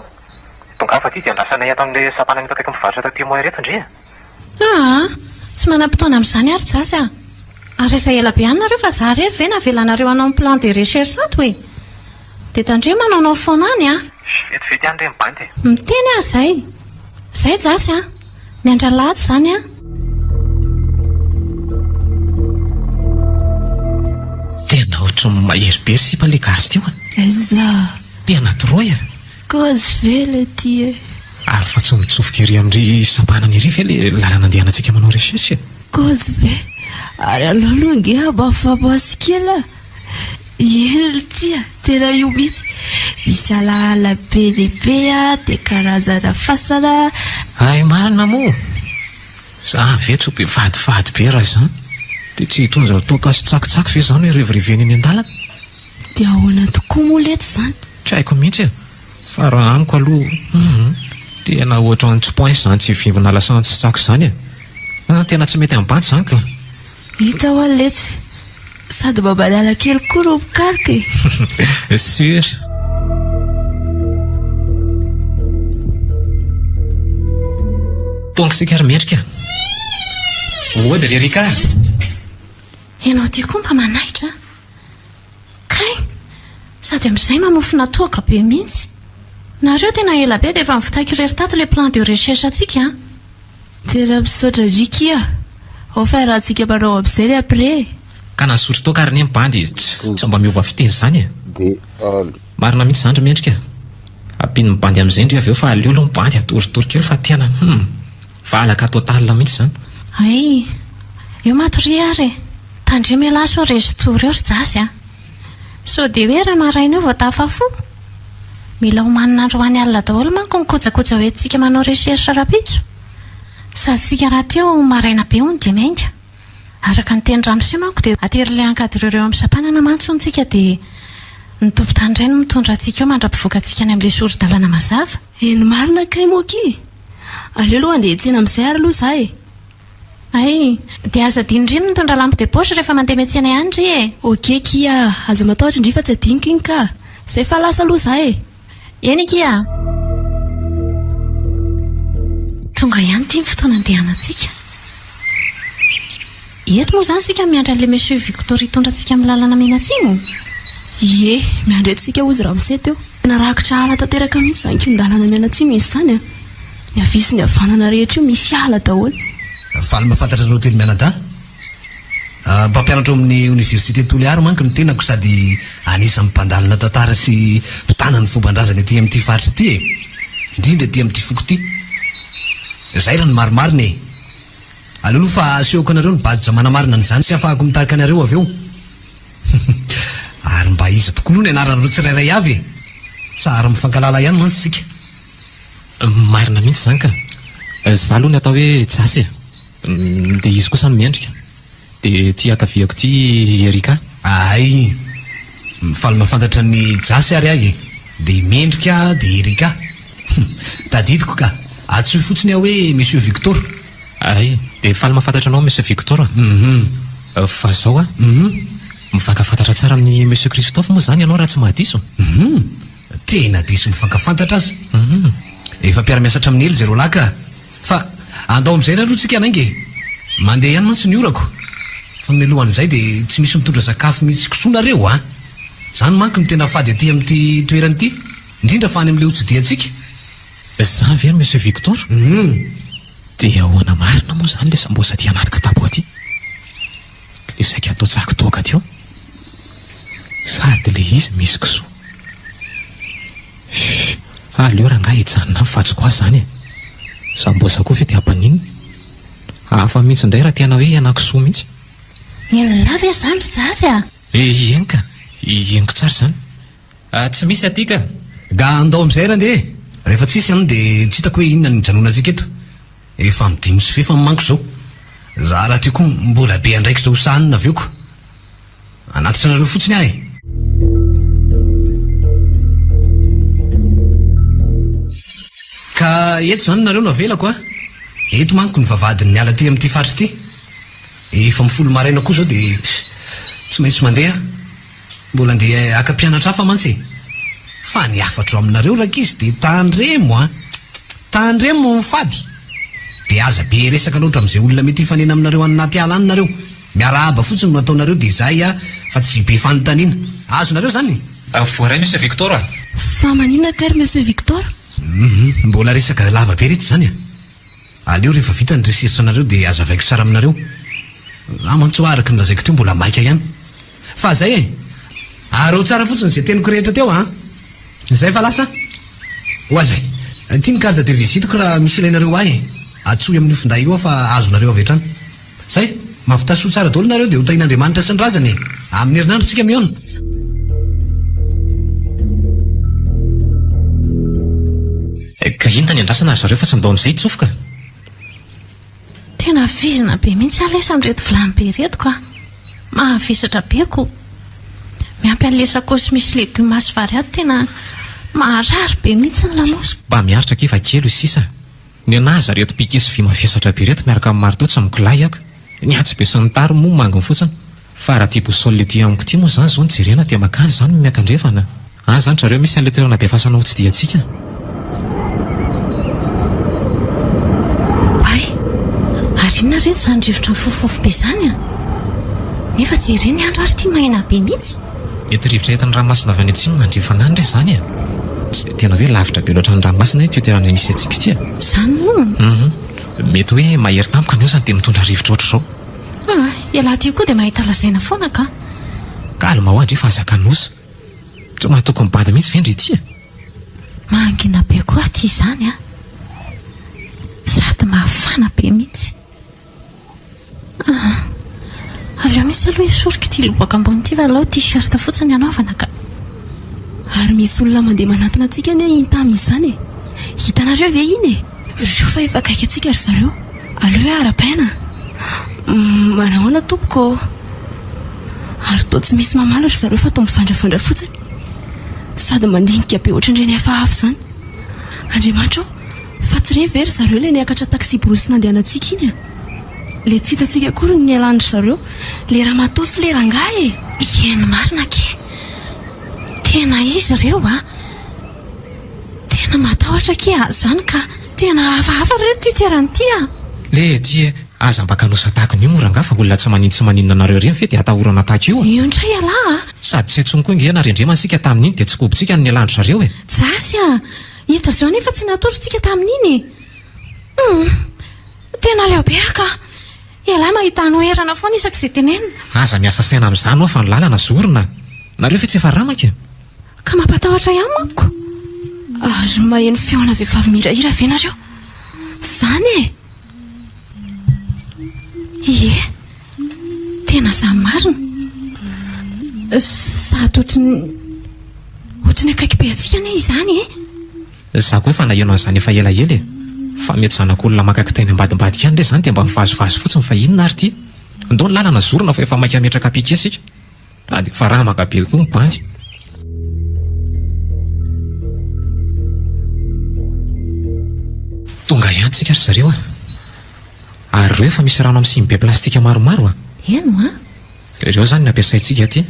Tongava aty dia andrasanay ato amin'ilay sampanana eto akaikin'ny mpivarotra taty moa ireto ndry e! Aa! Tsy manam-potoana amin'izany ary Jasy a! Ary aiza ela be any nareo fa za irery ve navelanareo hanao ny plan de recherche ato e! Dia tandremo manaonao foana any a! Shh! Vetivety ihany re ny bandy e! Miteny aho izay! Izay Jasy a! Miandry an'lah ato izany an! Tena ohatran'ny mahery be ry sipa le gasy teo a! Aiza? Tena trop e! Kozy ve le ty e? Ary fa tsy mitsofoka ery amin'ry sampanana ery ve le lalana andehanantsika manao recherche e? Kozy ve? Ary aleo aloha ange abafabasy kely a! Eny ry tia, tena io mihitsy. Misy alaala be dia be dia karazana fasana. Hay marina moa! Za ve tsy ho be fadifady be raha izany? Dia tsy hitondra toaka sy tsakitsaky ve izany hoe revirevena eny an-dalana? Dia ahoana tokoa moa letsy izany? Tsy haiko mihitsy e! Fa raha amiko aloha, hum, tena ohatran'ny tsy poince izany tsy hivimbina lasantsy sy tsaky izany e! Tena tsy mety amin'ny bandy izany ka! Hita hoa letsy, sady mba malala kely koa no mikaroka e! Sûr! Tonga isika ry Mendrika. Ody ry Erika a! Ianao ity koa mba manaitra an! Kay! Sady amin'izay mamofona toaka be mihitsy. Nareo tena ela be dia efa nivitaiko irery tato ilay plan de recherche antsika an! Tena misaotra ndry kia! Ao fa iarahantsika manao amin'izay ny après e! Ka na nisotro toaka ary anie ny bandy e! Tsy mba miova fiteny izany e! De aly. Marina mihitsy izany ry Mendrika a! Ampian'ny bandy amin'izay ndry avy eo fa aleo aloha ny bandy atoritory kely fa tena hum! Valaka total mihitsy izany. Hay! Eo matoria ary e! Tandremo ialahy sao resy tory eo ry Jasy a! Sao dia hoe raha maraina eo vao tafafoha? Mila omanina androany alina daholo manko ny kojakoja hoentintsika manao recherche rahampitso. Sady tsika rahateo maraina be hono dia miainga. Araka ny tenin'i ramose manko dia aterin'ilay encadreur eo amin'ny sampanana mantsy hono tsika dia ny tompon-tany indray no mitondra antsika eo mandra-pivoaka antsika any amin'ilay sori-dalana mazava. Eny marina kay moa akia! Aleo aloha handeha hiantsena amin'izay ary aloha za e! Hay, dia aza adino ndry ny mitondra lampe de poche rehefa mandeha miantsena ihany ndry e! Ok kia, aza matahotra ndry fa tsy adinoko iny ka! Zay fa lasa aloha za e! Eny akia a! Tonga ihany ity ny fotoana andehanantsika. Eto moa izany isika miandry an'ilay Monsieur Victor hitondra antsika amin'ny lalana mianatsimo? Ie, miandry antsika hozy ramose teo. Tena rakotra ala tanteraka mihitsy izany kihon-dalana mianatsimo izy izany a! Ny havia sy ny havanana rehetra io misy ala daholo. Faly mahafantatra anareo telo mianadahy. Mpampianatra ao amin'ny Oniversite Toliara manko ny tenako sady anisan'ny mpandalina tantara sy mpitana ny fomban-drazana ety amin'ity faritra ity e! Indrindra ety amin'ity foko ity. Izay raha ny marimarina e! Aleo aloha fa asehoko anareo ny badge manamarina an'izany sy ahafahako mitarika anareo avy eo. Ary mba iza tokoa aloha ny anaranareo tsirairay avy e? Tsara mifankahalala ihany mantsy isika. Marina mihitsy izany ka. Za aloha ny atao hoe Jasy e. Dia izy kosa no mendrika. Dia ity ankaviako ity i Erika. Hay! Faly mahafantatra an'i Jasy ary aho e. Dia i Mendrika dia i Erika. Tadidiko ka. Antsoy fotsiny aho hoe Monsieur Victor. Hay! Dia faly mahafantatra anao Monsieur Victor a. Fa izao a. Mifankafantatra tsara amin'i Monsieur Christophe moa izany ianao raha tsy mahadiso? Tena diso mifankafantatra aza. Efa mpiara-miasa hatramin'ny ela izay roalahy ka. Fa andao amin'izay re aloha tsika hanainga e! Mandeha ihany mantsy ny orako. Fa mialohan'izay dia tsy misy mitondra sakafo misy kisoa nareo a! Izany manko no tena fady aty amin'ity toerana ity, indrindra fa any amin'ilay hotsidihantsika. Izany ve ry Monsieur Victor? Dia ahoana marina moa izany ilay sambosa aty anaty kitapo aty? Ilay saika atao tsaky toaka teo? Sady ilay izy misy kisoa. Shh! Aleo rangahy hijanona any fa tsy ko azy izany e! Sambosa koa ve dia hampaninona? Hafa mihitsy indray raha tena hoe henakisoa mihitsy. Henonà ve izany ry Jasy a? Eny ka! Henoko tsara izany. Tsy misy aty ka! Ga andao amin'izay randeha e! Rehefa tsisy an dia tsy hitako hoe inona no hijanonantsika eto. Efa amin'ny dimy sy fefany manko izao. Za rahateo koa mbola be andraikitra ho sahanina avy eo ko. Hanatitra anareo fotsiny aho e! Ka eto izany nareo no avelako a! Eto manko ny vavahadin'ny ala aty amin'ity faritra ity. Efa amin'ny folo maraina koa izao dia tsy maintsy mandeha aho. Mbola andeha haka mpianatra hafa mantsy e! Fa ny hafatro aminareo rankizy dia tandremo a! Tandremo ny fady! Dia aza be resaka loatra amin'izay olona mety hifanena aminareo any anaty ala any nareo. Miarahaba fotsiny no ataonareo dia izay a! Fa tsy be fanontaniana. Azonareo izany? Voaray Monsieur Victor a! Fa maninona kay ry Monsieur Victor? Hum, mbola resaka lava be retsy izany a! Aleo rehefa vita ny recherche nareo dia hazavaiko tsara aminareo. Za mantsy hoa araka ny lazaiko teo mbola maika ihany. Fa zay e! Araho tsara fotsiny izay teniko rehetra teo an! Zay fa lasa Ho azy e! Ity ny carte de visite-ko raha misy ilainareo ahy e! Antsoy amin'io finday io aho fa azonareo avy hatrany. Zay! Mahavità soa tsara daholo nareo dia ho tahian'Andriamanitra sy ny razana e! Amin'ny herinandro tsika mihaona! Ka inona ny andrasana ry zareo fa tsy ndao amin'izay hitsofoka? Tena vizana be mihitsy aho lesy amin'ireto vilany be ireto ka! Mahavesatra be ko! Miampy an'ilay sakaosy misy legioma sy vary ato tena maharary be mihitsy ny lamosiko. Mba miaritra akia fa kely io sisa. Ny anah aza reto piquet sy vy mavesatra be reto miaraka amin'ny marteau tsy mikolay aka. Ny antsy be sy ny tariny moa manginy fotsiny. Fa raha ty boussole ety amiko ity moa zany zao no jerena dia makany zany no miakandrefana. Any zany dry zareo misy an'ilay toerana be fasana hotsidihantsika. Oay! Ary inona re izany rivotra mifofofofo be izany an? Nefa jereo ny andro ary ity maina be mihitsy. Mety rivotra entin'ny ranomasina avy any atsimo na andrefana any re izany e! Tsy dia tena hoe lavitra be loatra ny ranomasina ity toerana misy antsika ity e! Izany moa? Hum. Mety hoe mahery tampoka ny ozany dia mitondra rivotra ohatr'izao. Ah, ialahy ity koa dia mahita lazaina foana ka! Calme hoa ndry fa aza kanosa. Tsy mahatoky ny bandy mihitsy ve ndry ity e? Mangina be koa aty izany an! Sady mafana be mihitsy. Ah, aleo mihitsy aloha esoriko ity lobaka ambony ity fa aleo t-shirt fotsiny anaovana ka. Ary misy olona mandeha manantona antsika anie iny tamy izany e! Hitanareo ve iny e? Reo fa efa akaiky antsika ry zareo. Aleo hoe arahabaina. Manahoana tompoko ô? Ary toa tsy misy mamaly ry zareo fa toa mivandravandra fotsiny. Sady mandinika be ohatran'ireny hafahafa izany. Andriamanitra ô, fa tsy ireny ve ry zareo ilay niakatra taxi-brousse nandehanantsika iny a? Ilay tsy hitantsika akory ny nialan-dry zareo. Ilay ramatoa sy ilay rangahy e! Eny marina akia! Tena izy ireo a! Tena matahotra akia zany ka! Tena hafahafa ry reto ity toerana ity a! Le ty e! Aza mba kanosa tahaka an'io moa rangaha fa olona tsy manin tsy maninona anareo ireny ve dia atahorana tahaka io a! Io indray ialahy a! Sady tsy hay tsony koa nge narendremana isika tamin'iny dia tsy kobontsika ny nialan-dry zareo e! Jasy a! Hita izao anefa tsy natory tsika tamin'iny e! Humm! Tena leo be aho ka! Ialahy mahita hanoherana foana isak'izay tenenina. Aza miasa saina amin'izany hoa fa ny lalana zorina! Nareo ve tsy efa ramaka e? Ka mampatahotra ihany manko. Ary maheno feona vehivavy mihirahira ve nareo? Zany e! Ie, tena zany marina. Sady ohatry ny ohatry ny akaiky be antsika anie izany e! Za koa efa naheno an'izany efa elaela e! Fa mety zanak'olona maka kitay any ambadimbadika any re zany dia mba mivazivazy fotsiny fa inona ary ity? Ndao ny lalana zorina fa efa maika hametraka piquet isika. Sady efa ramaka be koa ny bandy. Tonga ihany tsika ry zareo a! Ary ireo efa misy rano amin'ny sinibe plastika maromaro a! Eny hoa! Ireo izany ny ampiasaintsika aty.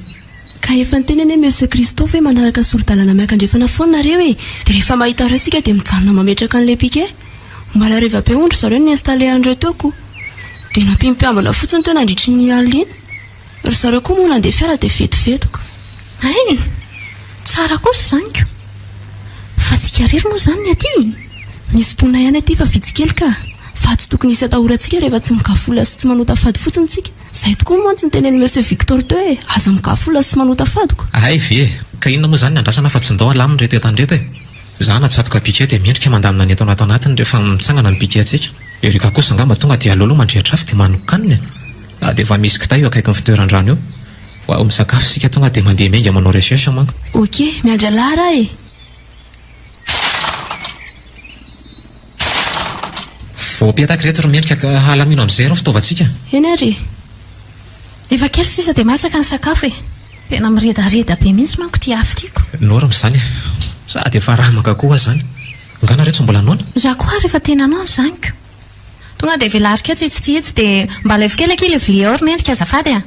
Ka efa niteny anie Monsieur Christophe hoe manaraka sori-dalana miakandrefana foana nareo e! Dia rehefa mahita ireo isika dia mijanona mametraka an'ilay piquet. Omaly hariva be hono ry zareo no ni-installer an'ireo teo ko! Dia nampian'ny mpiambina fotsiny teo nandritry ny alina iny. Ry zareo koa moa nandeha fiara dia vetivety ko. Hay! Tsara kosa izany ko! Fa tsika irery moa izany ny aty? Misy mponina ihany aty fa vitsy kely ka! Fa tsy tokony hisy atahorantsika rehefa tsy migafola sy tsy manota fady fotsiny tsika. Izay tokoa mantsy no tenenin'i Monsieur Victor teo hoe aza migafola sy manota fady ko! Hay ve! Ka inona moa izany ny andrasana fa tsy ndao alamina ireto entana ireto e! Za natsatoka piquet dia mendrika mandamina ny entana ato anatiny rehefa mitsangana ny piquet antsika. Erika kosa angamba tonga dia aleo aloha mandrehitra afo dia manokanina e! Na dia efa misy kitay eo akaikin'ny fitoeran-drano eo. Vao misakafo isika tonga dia mandeha miainga manao recherche manko. Ok, miandry an'lah ra e! Voapetaka ireto ry mendrika ka halamino amin'izay aloha ny fitaovantsika. Eny ary e! Efa kely sisa dia masaka ny sakafo e! Tena miredareda be mihitsy manko ity afo ity ko! Norme izany e! Sady efa ramaka koa aho izany. Nga nareo tsy mbola noana? Za koa ary efa tena noana izany ko! Tonga dia velariko etsy itsy itsy dia mba alaivo kely akia ilay vilia ao ry mendrika azafady a!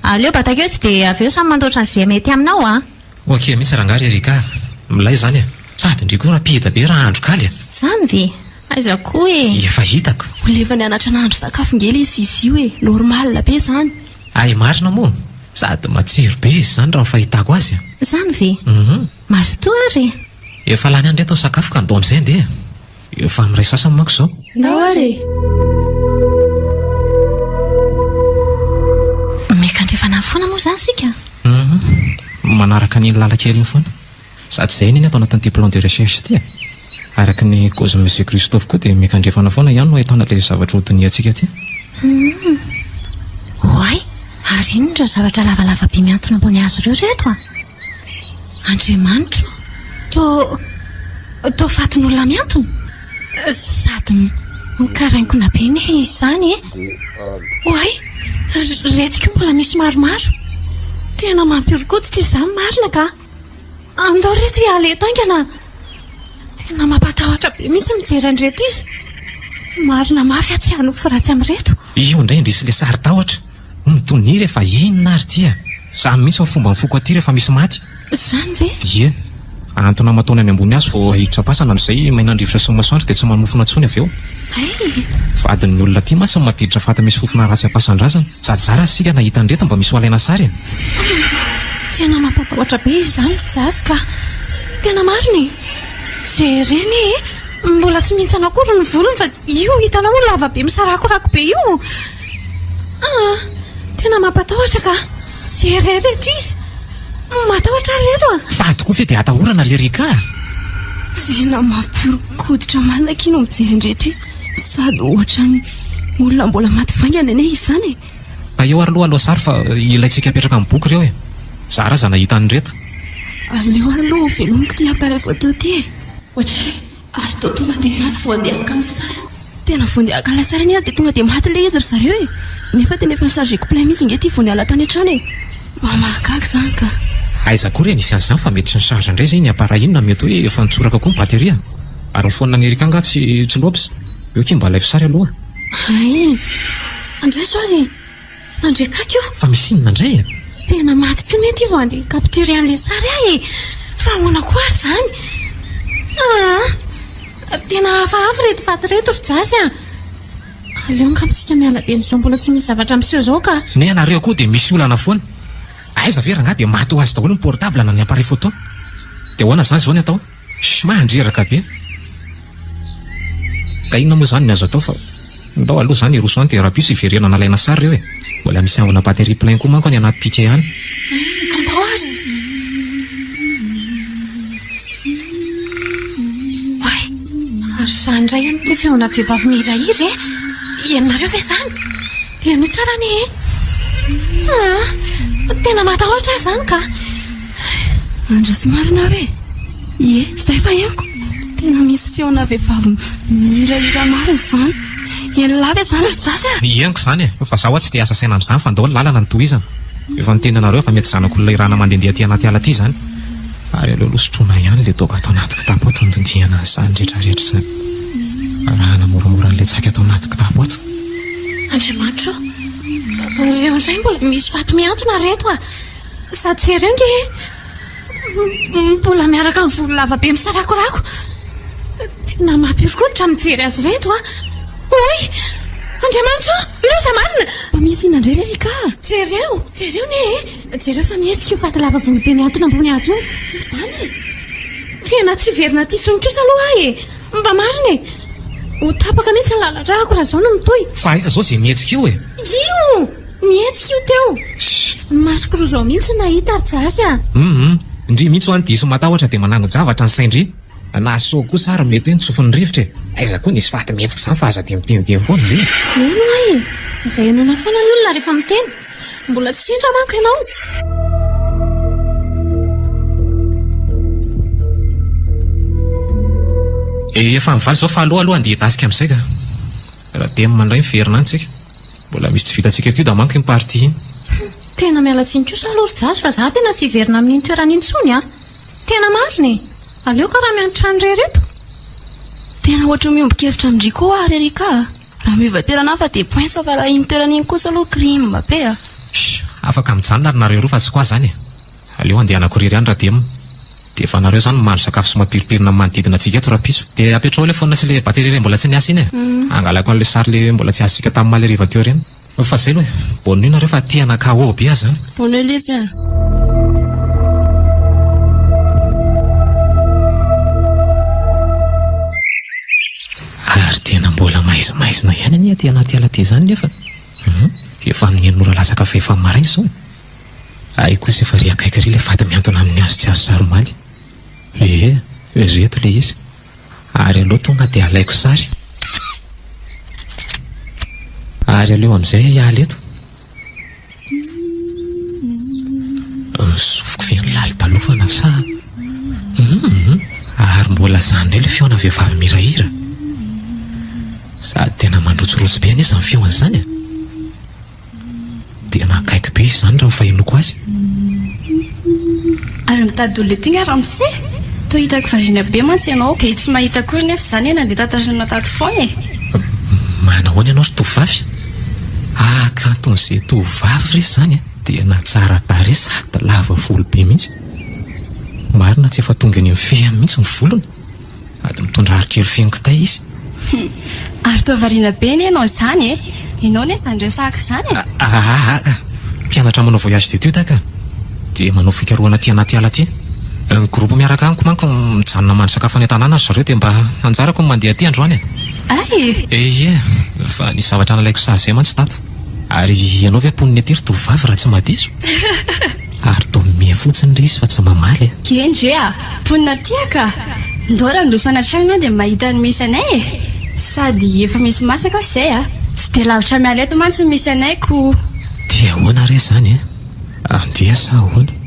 Aleo batako etsy dia avy eo samy mandoatra an'izay mety aminao a! Ok mihitsy rangahy ry Erika a! Milay izany e! Sady ndry koa rapide be raha andro kaly a! Izany ve? Aiza koa e! Efa hitako! Olona efa nianatra nahandro sakafo nge le izy io e! Normal be izany! Hay marina moa! Sady matsiro be izy izany raha ny fahitako azy a! Izany ve? Hum! Mazotoa ary e! Efa lany any reto ny sakafo ka ndao amin'izay andeha e! Efa miray sasany manko izao. Ndao ary e! Miakandrefana any foana moa izany isika? Hum, manaraka an'iny lalan-kely iny foana. Sady izay anie ny ato anatin'ity plan de recherche ity e! Araka ny cause-n'i Monsieur Christophe koa dia miakandrefana foana ihany no ahitana ilay zavatra hodinihantsika aty. Hum, oay! Ary inona ireo zavatra lavalava be mihantona ambony hazo ireo ry reto a? Andriamanitro ô! Toa. Toa fatin'olona mihantona? Sady mikarainkona be anie izy izany e! Oay! Retsy koa mbola misy maromaro. Tena mampihoron-koditra izy izany marina ka! Andao reto hiala eto haingana! Tena mampatahotra be mihitsy mijery an'ireto izy. Marina mafy aho tsy hanofy ratsy amin'ireto. Io indray indrisy ilay saro-tahotra. Mitonia re fa inona ary ity a! Zany mihitsy ny fomba ny foko aty rehefa misy maty. Zany ve? Ie. Ahantona aman-taona any ambony hazo vao hiditra am-pasana amin'izay mainan'ny rivotra sy ny masoandro dia tsy manofona intsony avy eo. Hay! Vadin'ny olona aty mantsy no mampiditra faty misy fofona ratsy am-pasan-drazana. Sady zara aza isika nahita an'ireto mba misy ho alaina sary e! Tena mampatahotra be izy izany ry Jazz ka! Tena marina e! Jerena e! Mbola tsy mihintsana akory ny volony fa io hitanao lava be misarakorako be io! Ah! Tena mampatahotra ka! Jereo ireto izy! Matahotra ary ireto a! Fa tokoa ve dia atahorana ry Erika a? Tena mampihoron-koditra marina akia no mijery an'ireto izy, sady ohatran'ny olona mbola maty vaingana anie izany e! Ka eo ary aloha alao sary fa ilaintsika apetraka amin'ny boky ireo e! Zara aza nahita an'ireto. Aleo ary aloha ho velomiko ity appareil photo ity e! Ohatray! Ary toa tonga dia maty vao andeha haka an'ilay sary aho. Tena vao andeha haka an'ilay sary anie aho dia tonga dia maty ilay izy ry zareo e! Nefa tena efa ni-charger-ko plein mihitsy ange ity vao niala tany an-trano e! Mba mahagaga izany ka! Aiza koa re nisy an'izany fa mety tsy ni-charge indray izay iny appareil iny na mety hoe efa nitsoraka koa ny batterie a! Ary ny phone an'i Erika angaha tsy tsy lobs? Eo akia mba alaivo sary aloha. Hay! Andraso ary e! Nandre kaky io. Fa misy inona indray e? Tena maty koa nety io vao handeha hi-capturer an'ilay sary aho e! Fa ahoana koa ary izany? Aa! Tena hafahafa ireto faty ireto ry Jasy a! Aleo angamba isika miala dieny izao mbola tsy misy zavatra miseho izao ka! Ny anareo koa dia misy olana foana. Aiza ve rangahy dia maty ho azy daholo ny portable na ny appareil photo? Dia ahoana izany izao ny atao? Shh mandreraka be. Ka inona moa izany ny azo atao fa ndao aloha izany hiroso any dia rahampitso hiverenana alaina sary ireo e. Mbola misy ambina batterie plein koa manko any anaty piquet any. Hay, ka ndao ary e. Oay, ary izany indray anie ilay feona vehivavy mihirahira e. Henonareo ve izany? Henoy tsara anie e! Ah! Tena matahotra aho izany ka! Andraso marina aho e! Ie, izay fa henoko! Tena misy feona vehivavy mihirahira marina izany! Henon'lah ve izany ry Jasy a? Henoko izany e! Fa izaho tsy te hiasa saina amin'izany fa ndao ny lalana no tohizana. Efa niteny anareo fa mety zanak'olona irahana mandehandeha aty anaty ala aty izany. Ary aleo aloha sotroina ihany ilay toaka ato anaty kitapo ato handindihana an'izany rehetra rehetra izany. Arahana moramora an'ilay tsaky ato anaty kitapo ato. Andriamanitra ô! Ireo indray mbola misy vato mihantona ry reto a! Sady jereo nge e! Mbola miaraka amin'ny volo lava be misarakorako! Tena mampihoron-koditra mijery azy ireto a! Oay! Andriamanitra ô! Loza marina! Mba misy inona indray re ry ka? Jereo! Jereo anie e! Jereo fa mihetsika io vato lava volo be mihantona ambony hazo io! Izany e! Tena tsy hiverina aty intsony kosa aloha aho e! Mba marina e! Ho tapaka mihitsy ny lalan-drako raha izao no mitohy. Fa aiza izao izay mihetsika io e? Io! Nihetsika io teo. Ny masoko roa izao mihitsy nahita ry Jasy a! Hum! Ndry mihitsy hoa ny diso matahotra dia manangon-javatra ny sain-dry. Na sao kosa ary mety hoe notsofin'ny rivotra e! Aiza koa nisy faty mihetsika izany fa aza dia miteniteny foana ndry. Eny hoa e! Aza henoina foana ny olona rehefa miteny. Mbola tsy sendra manko ianao. Efa mivaly izao fa aleo aloha andeha hitasika amin'izay ka. Raha dia mandray miverina any tsika. Mbola misy tsy vitantsika étude manko iny partie iny. Tena miala tsiny kosa aloha ry Jazy fa za tena tsy hiverina amin'iny toerana iny intsony a! Tena marina e! Aleoko raha miandry trano irery eto. Tena ohatry ny miombon-kevitra amin-dry koa aho ry Erika a! Raha miova toerana hafa dia poinsa fa raha iny toerana iny kosa aloha crime be a! Shh! Afaka mijanona ary nareo roa fa tsy quoi zany e! Aleo andehanako irery ihany Radem. Dia efa nareo zany mahandro sakafo sy mampirimpirina ny manodidina antsika eto rahampitso. Dia apetraho ilay phone sy ilay batterie ilay mbola tsy niasa iny e! Hangalako an'ilay sary ilay mbola tsy azontsika tamin'ny omaly hariva teo ireny. Fa zay aloha e! Bonne nuit nareo fa aty an'Ankahoa be aho zany. Bonne nuit lesy a! Ary tena mbola maizimaizina ihany anie aty anaty ala aty izany nefa hum efa amin'ny enina ora latsaka fahefany maraina izao e! Hay kosa efa ry akaiky ry ilay faty mihantona amin'ny hazo tsy azo sary omaly. Ee, ireto ilay izy. Ary aleo tonga dia alaiko sary. Ary aleo amin'izay hiala eto. Ny sofiko ve no lalidalofana sa? Hum! Ary mbola izany indray ilay feona vehivavy mihirahira. Sady tena mandrotsirotsy be anie izany feony izany e. Tena akaiky be izy izany raha ny fahenoako azy. Ary mitady olona ety nga ramose? Toa hitako variana be mantsy ianao. Dia tsy mahita akory nefa izany e, nandeha tantarinao tato foana e. Manahoana ianao ry tovovavy? Hakanton'izay tovovavy re izany e! Tena tsara tarehy sady lava volo be mihitsy. Marina tsy efa tonga eny amin'ny fehiny mihitsy ny volony. Ady mitondra aro kely feno kitay izy. Hum, ary toa variana be anie ianao izany e! Ianao anie izany resahako izany e! Aa, mpianatra manao voyage d'étude aho ka. Dia manao fikarohana aty anaty ala aty. Ny groupe miaraka amiko manko mijanona mandry sakafo any an-tanàna ry zareo dia mba anjarako ny mandeha aty androany e! Ay! Ie, fa nisy zavatra nalaiko sary izay mantsy tato. Ary ianao ve mponina ety ry tovovavy raha tsy mahadiso? Ary toa mimehy fotsiny re izy fa tsy mamaly e! Eny re a! Mponina aty aho ka! Ndao raha handroso any an-trano ianao dia mahita ny misy anay e! Sady efa misy masaka aho izay a! Tsy dia lavitra miala eto mantsy ny misy anay ko! Dia ahoana re izany e? Andeha sa ahoana?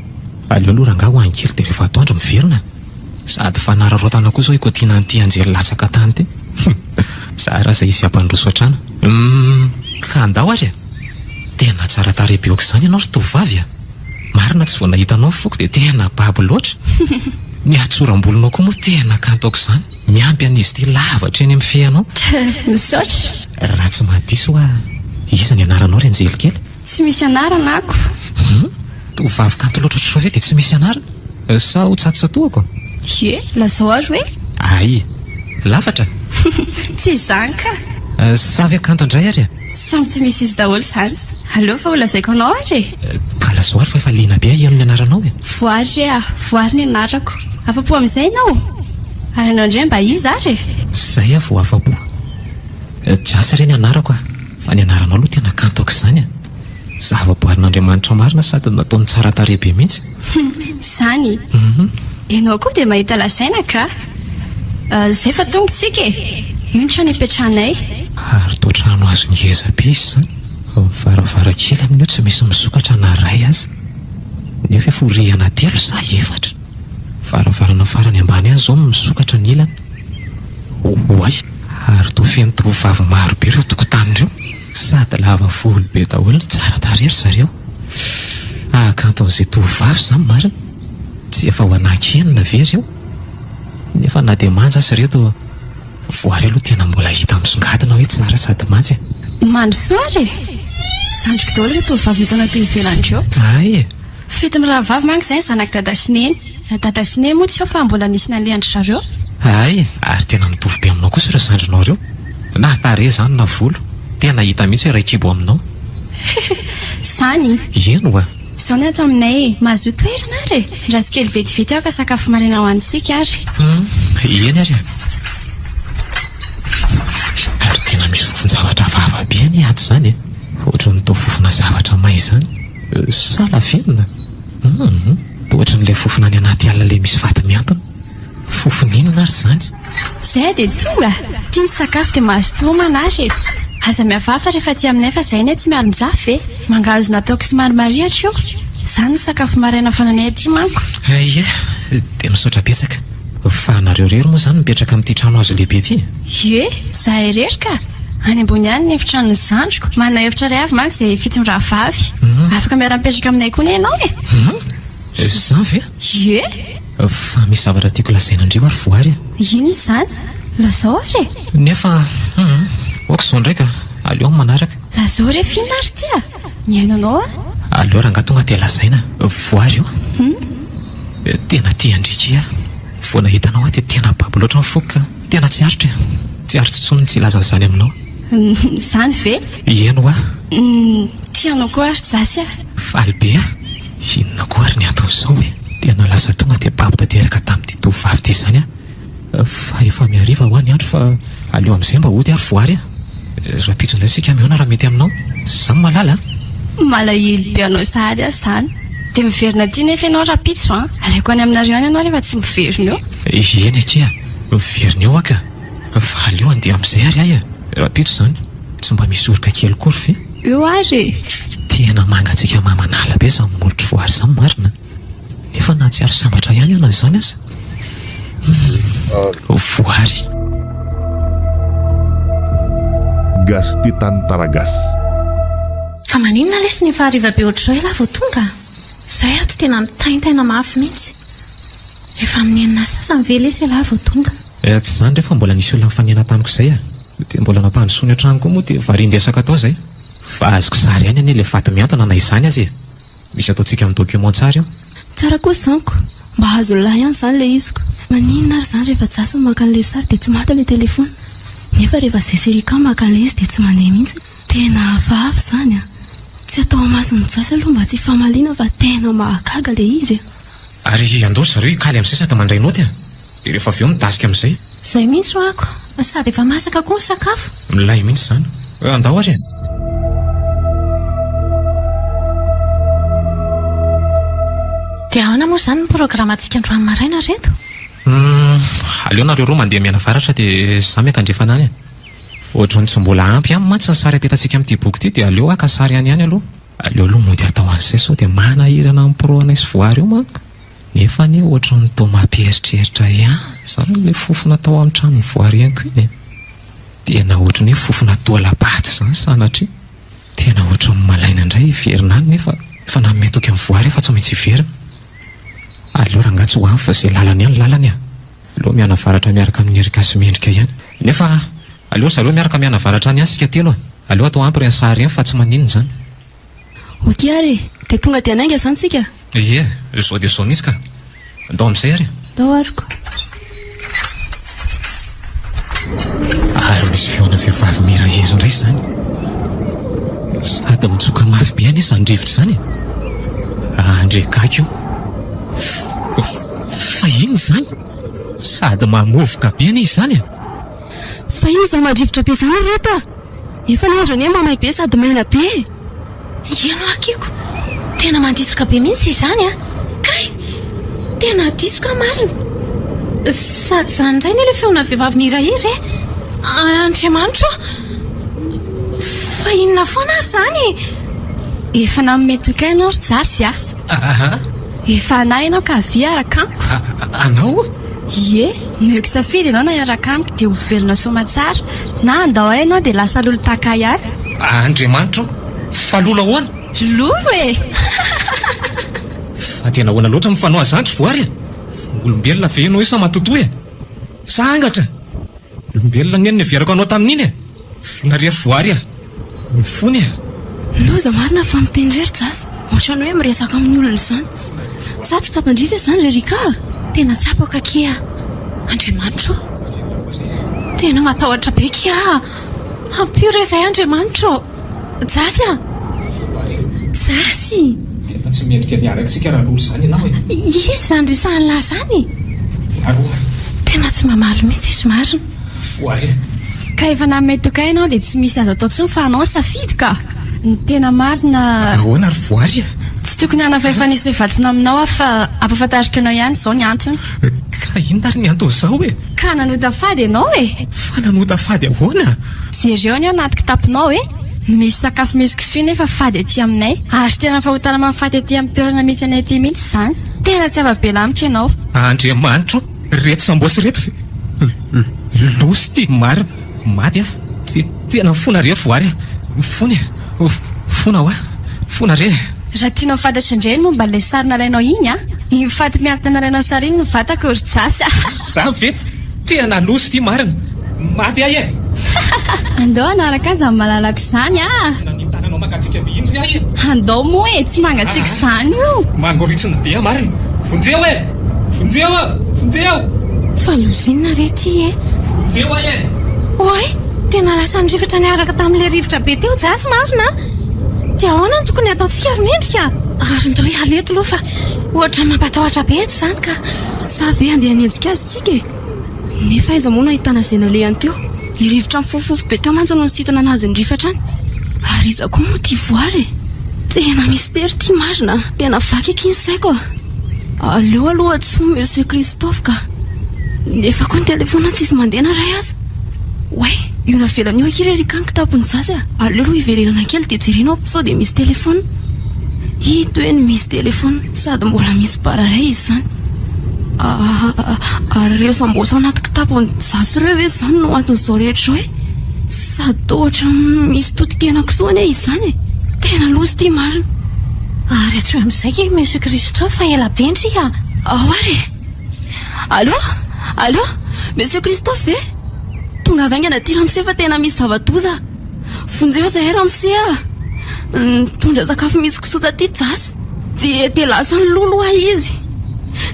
Aleo aloha rangahy ho any kely dia rehefa atoandro miverina. Sady fanararaotana koa izao hikotiana an'ity anjely latsaka tany ity. Zara aza izy hampandroso hatrany. Humm! Ka andao ary e! Tena tsara tarehy be aok'izany ianao ry tovovavy a! Marina tsy vao nahita anao ny foko dia tena babo loatra. Ny hatsoram-bolonao koa moa tena kanto aok'izany. Miampy an'izy ity lava hatreny amin'ny feanao. Misaotra. Raha tsy mahadiso hoa, iza ny anaranao ry anjely kely? Tsy misy anarana ako. Hum! Tovovavy kanto loatra ohatr'izao ve dia tsy misy anarana? Sa ho tsatotsatohako? Ie, lazao ary hoe. Ay! Lafatra? Tsy izany ka! Sa ve kanto indray ary e? Samy tsy misy izy daholo izany. Aleo fa ho lazaiko anao ary e! Ka lazao ary fa efa liana be aho hihaino ny anaranao e! Voary re ah! Voary ny anarako. Afa-po amin'izay ianao? Ary ianao indray mba iza ary e? Izay aho vao afa-po. Jasy re ny anarako a! Fa ny anaranao aloha tena kanto aok'izany a! Zavaboarin'Andriamanitra marina sady nataony tsara tarehy be mihitsy. Hum, izany. Ianao koa dia mahita lazaina ka! Izay fa tonga isika e! Io ny trano ipetrahanay. Ary toa trano hazo ngeza be izy izany. Ny varavarankely amin'io tsy misy misokatra na iray aza. Nefa efa ho rihana telo sa efatra. Varavarana farany ambany any izao no misokatra ny ilany. Oay! Ary toa feno tovovavy maro be ireo tokotany ireo. Sady lava volo be daholo no tsara tarehy ry zareo. Hahakanton'izay tovovavy izany marina. Tsy efa ho anaky enina ve ireo? Nefa na dia manja aza ireto voary aloha tena mbola hita misongadina hoe tsara sady manja e. Mandrosoa ary e! Zandriko daholo ireo tovovavy hitanao aty ivelany ireo. Hay e! Fety mirahavavy manko izay ny zanak'i Dada sy Neny. Dada sy Neny moa tsy ao fa mbola nisy nalehan-dry zareo. Hay! Ary tena mitovy be aminao kosa ireo zandrinao ireo. Na tarehy izany na volo. Tena hita mihitsy hoe iray kibo aminao. Izany? Eny oa! Izao ny ato aminay e! Mahazoa toerana ary e! Andraso kely vetivety aho ka sakafo maraina ho antsika ary. Hum, eny ary e! Ary tena misy fofon-javatra hafahafa be anie ato izany e! Ohatran'ny toa fofona zavatra may izany. Sa lavenona? Hum, toa ohatran'ilay fofona any anaty ala ilay misy vato mihantona. Fofona inona ary izany? Zay dia tonga! Tia ny sakafo dia mazotoa homana ary e! Aza mihafahafa rehefa aty aminay fa zay anie tsy mialon-jafy e! Mangahazo nataoko somary marihitra io! Zany no sakafo maraina fananay aty manko! Ie, dia misaotra betsaka. Fa nareo irery moa izany mipetraka amin'ity trano hazo lehibe ity? Ie, izahay irery ka! Any ambony any ny efitranon'ny zandriko. Manana efitra iray avy manko izay fitondravavy. Afaka miara-mipetraka aminay koa anie ianao e! Hum! Izany ve? Ie! Fa misy zavatra tiako lazaina an-dry ary Voary a! Inona izany? Lazao ary e! Nefa, hum! Ok izao indray ka! Aleo amin'ny manaraka. Lazao re f'inona ary ity a! Mihaino anao aho. Aleo rangahy tonga dia lazaina. Voary o! Hum! Tena tia an-dry akia aho. Vao nahita anao aho dia tena babo loatra ny foko ka. Tena tsy aritro e! Tsy aritro intsony ny tsy hilaza an'izany aminao. Izany ve? Eny hoa! Tia anao koa ary Jasy a! Faly be aho! Inona koa ary ny anton'izao e? Tena lasa tonga dia babo tanteraka tamin'ity tovovavy ity izany aho. Fa efa mihariva hoa ny andro fa aleo amin'izay mba hody ary voary a! Rahampitso indray isika mihaona raha mety aminao. Zany malala a! Malahelo be anao sahady aho izany. Dia miverina aty nefa ianao rahampitso an! Alaiko any aminareo any ianao rehefa tsy miverina eo. Eny akia, miverina eo aho ka! Fa aleo handeha amin'izay ary aho e! Rahampitso izany, tsy mba misy oroka kely akory ve? Eo ary e! Tena mangatsiaka mamanala be izany molotry voary izany marina! Nefa nahatsiaro sambatra ihany aho na izany aza. Humm! Voary. Gasy tia tantara gasy. Fa maninona lesy no efa hariva be ohatr'izao ialahy vao tonga? Izay ato tena mitaintaina mafy mihitsy. Efa amin'ny enina sasany ve lesy ialahy vao tonga? Eh, tsy izany re fa mbola nisy olona nifanena tamiko izay e. Dia mbola nampandrosoany an-trano koa moa dia varian-dresaka tao izay. Fa azoko sary ihany anie ilay vato mihantona na izany aza e. Misy ataontsika amin'ny document tsara io. Tsara kosa izany ko! Mba azon'ny lahy ihany izany ilay izy ko! Maninona ary izany rehefa Jasy no maka an'ilay sary dia tsy maty ilay telephone? Nefa rehefa izay sy Erika maka an'ilay izy dia tsy mandeha mihitsy? Tena hafahafa izany an! Tsy atao amason'i Jasy aloha mba tsy hifamaliana fa tena mahagaga ilay izy an! Ary andao ry zareo hikaly amin'izay sady mandray naoty an! Dia rehefa avy eo midasika amin'izay. Izay mihitsy ho'ako, sady efa masaka koa ny sakafo. Milay mihitsy izany. Andao ary e! Dia ahoana moa izany ny programantsika androany maraina ry reto? Humm, aleo nareo roa mandeha mianavaratra dia za miankandrefana any e. Ohatran'ny tsy mbola ampy ihany mantsy ny sary apetantsika amin'ity boky ity dia aleo haka sary any ihany aloha. Aleo aloha mody atao an'izay sao dia manahirana ny pro anay sy voary eo manko. Nefa anie ohatran'ny toa mampieritreritra ihany izany ilay fofona tao amin'ny tranon'i Voarianko iny e! Tena ohatran'ny hoe fofona taolam-paty izany sanatria. Tena ohatran'ny malaina indray hiverina any nefa efa nanome toky an'i Voary aho fa tsy maintsy hiverina. Aleo rangahy tsy ho any fa izay lalana ihany lalana e! Aleo mianavaratra miaraka amin'i Erika sy Mendrika ihany. Nefa aleo zareo miaraka mianavaratra any ihany isika telo e! Aleo atao ampy ireny sary ireny fa tsy maninona izany. Ok ary e! Dia tonga dia hanainga izany tsika? Ie, izao dia izao mihitsy ka! Ndao amin'izay ary e! Ndao ary ko! Ary misy feona vehivavy mihirahira indray izany. Sady mitsoka mafy be anie izany rivotra izany e! Andre gaigy io! Fa inona izany? Sady mamovoka be anie izany e! Fa inona izany mandrivotra be izany ry reto a! Efa ny andro anie mamay be sady maina be e! Ianao akiko, tena manditsoka be mihitsy izany a! Kay! Tena ditsoka marina! Sady izany indray anie ilay feona vehivavy mihirahira e! Andriamanitro ô! Fa inona foana ary izany e? Efa nanome toky ahy ianao ry Jasy a! Aha! Efa anah ianao ka avia hiaraka amiko. Anao? Ie, omeko safidy ianao na hiaraka amiko dia ho velona soamatsara, na handao ahy ianao dia lasa lolo tahaka ahy ihany. Andriamanitra o! Fa lolo ahoana? Lolo e! Fa tena ahoana loatra mifanao an'izany ry voary e? Fa olombelona ve ianao io sa matotoa e? Sa angatra? Olombelona anie no niheverako anao tamin'iny e! Fona re ry voary a! Mifona e! Loza marina fa miteny re ry Jasy, ohatran'ny hoe miresaka amin'ny olona izany. Sa tsy tsapan-dry ve izany ry Erika a? Tena tsapako akia a! Andriamanitra ô! Tena matahotra be kia a! Ampio re izay Andriamanitra ô! Jasy a! Jasy! Tena tsy mendrika ny hiaraka isika raha lolo izany ianao e! Iza izany resahan'lah izany e? Voary oa! Tena tsy mamaly mihitsy izy marina. Voary e! Ka efa nanome toky ahy ianao dia tsy misy azo atao intsony fa anao ny safidy ka! Ny tena marina. Ahoana ry Voary a? Tsy tokony hanafaifa ny soivatina aminao aho fa ampahafantariko anao ihany izao ny antony. Ka inona ary ny anton'izao e? Ka nanota fady ianao e! Fa nanota fady ahoana? Jereo ny ao anaty kitaponao e! Misy sakafo misy kisoa nefa fady aty aminay. Ary tena fahotana mahafaty aty amin'ny toerana misy anay aty mihitsy izany. Tena tsy afa-bela amiko ianao. Andriamanitro o! Reto sambos reto ve? Losy ty marina. Maty aho. Tena mifona re voary a. Mifona e. Mifona hoa. Mifona re e. Raha tianao fantatra indray ny momba ilay sary nalainao iny a! Iny faty mihantona nalainao sary iny no vatako ry Jasy a! Za ve? Tena losy ity marina. Maty ahy e! Andao hanaraka azy amin'ny malalako izany a! Nanin tananao mangatsiaka be iny ry ahy e! Andao moa e! Tsy mangatsiaka izany io! Mangoritsina be aho marina! Vonjeo e! Vonjeo aho! Vonjeo! Fa loza inona re ity e? Vonjeo ahy e! Oay! Tena lasa nirifatra niaraka tamin'ilay rivotra be teo Jasy marina a! Dia ahoana no tokony hataontsika ry Mendrika? Ary ndao hiala eto aloha fa ohatran'ny mampatahotra be eto izany ka! Sa ve handeha hanenjika azy tsika e? Nefa aiza moa no ahitana izay nalehany teo? Ilay rivotra nifofofofo be teo mantsy no nisintona anazy nirifatra any. Ary iza koa moa ity voary e? Tena mistery ity marina a! Tena vaky akia ny saiko a! Aleo aloha antsoy Monsieur Christophe ka! Nefa koa ny telefaonina tsisy mandeha na iray aza. Oay! Io navelany io akia ry Erika ny kitapon'i Jazy a! Aleo aloha hiverenana kely dia jerena ao sao dia misy telefaonina. Ito eny misy telefaonina sady mbola misy bara iray izy izany. Ary ireo sambosa ao anaty kitapon'i Jasy ireo ve izany no anton'izao rehetra izao e? Sady toa ohatran'ny misy totokena kisoa anie izany e! Tena loza ity marina. Ary antsoy amin'izay kay Monsieur Christophe fa ela be ndry a! Ao ary e! Allô? Allô? Monsieur Christophe ve? Tongava haingana aty ramose fa tena misy zava-doza. Vonjeo izahay ramose a! Nitondra sakafo misy kisoa taty Jasy dia dia lasa nilolo ahy izy.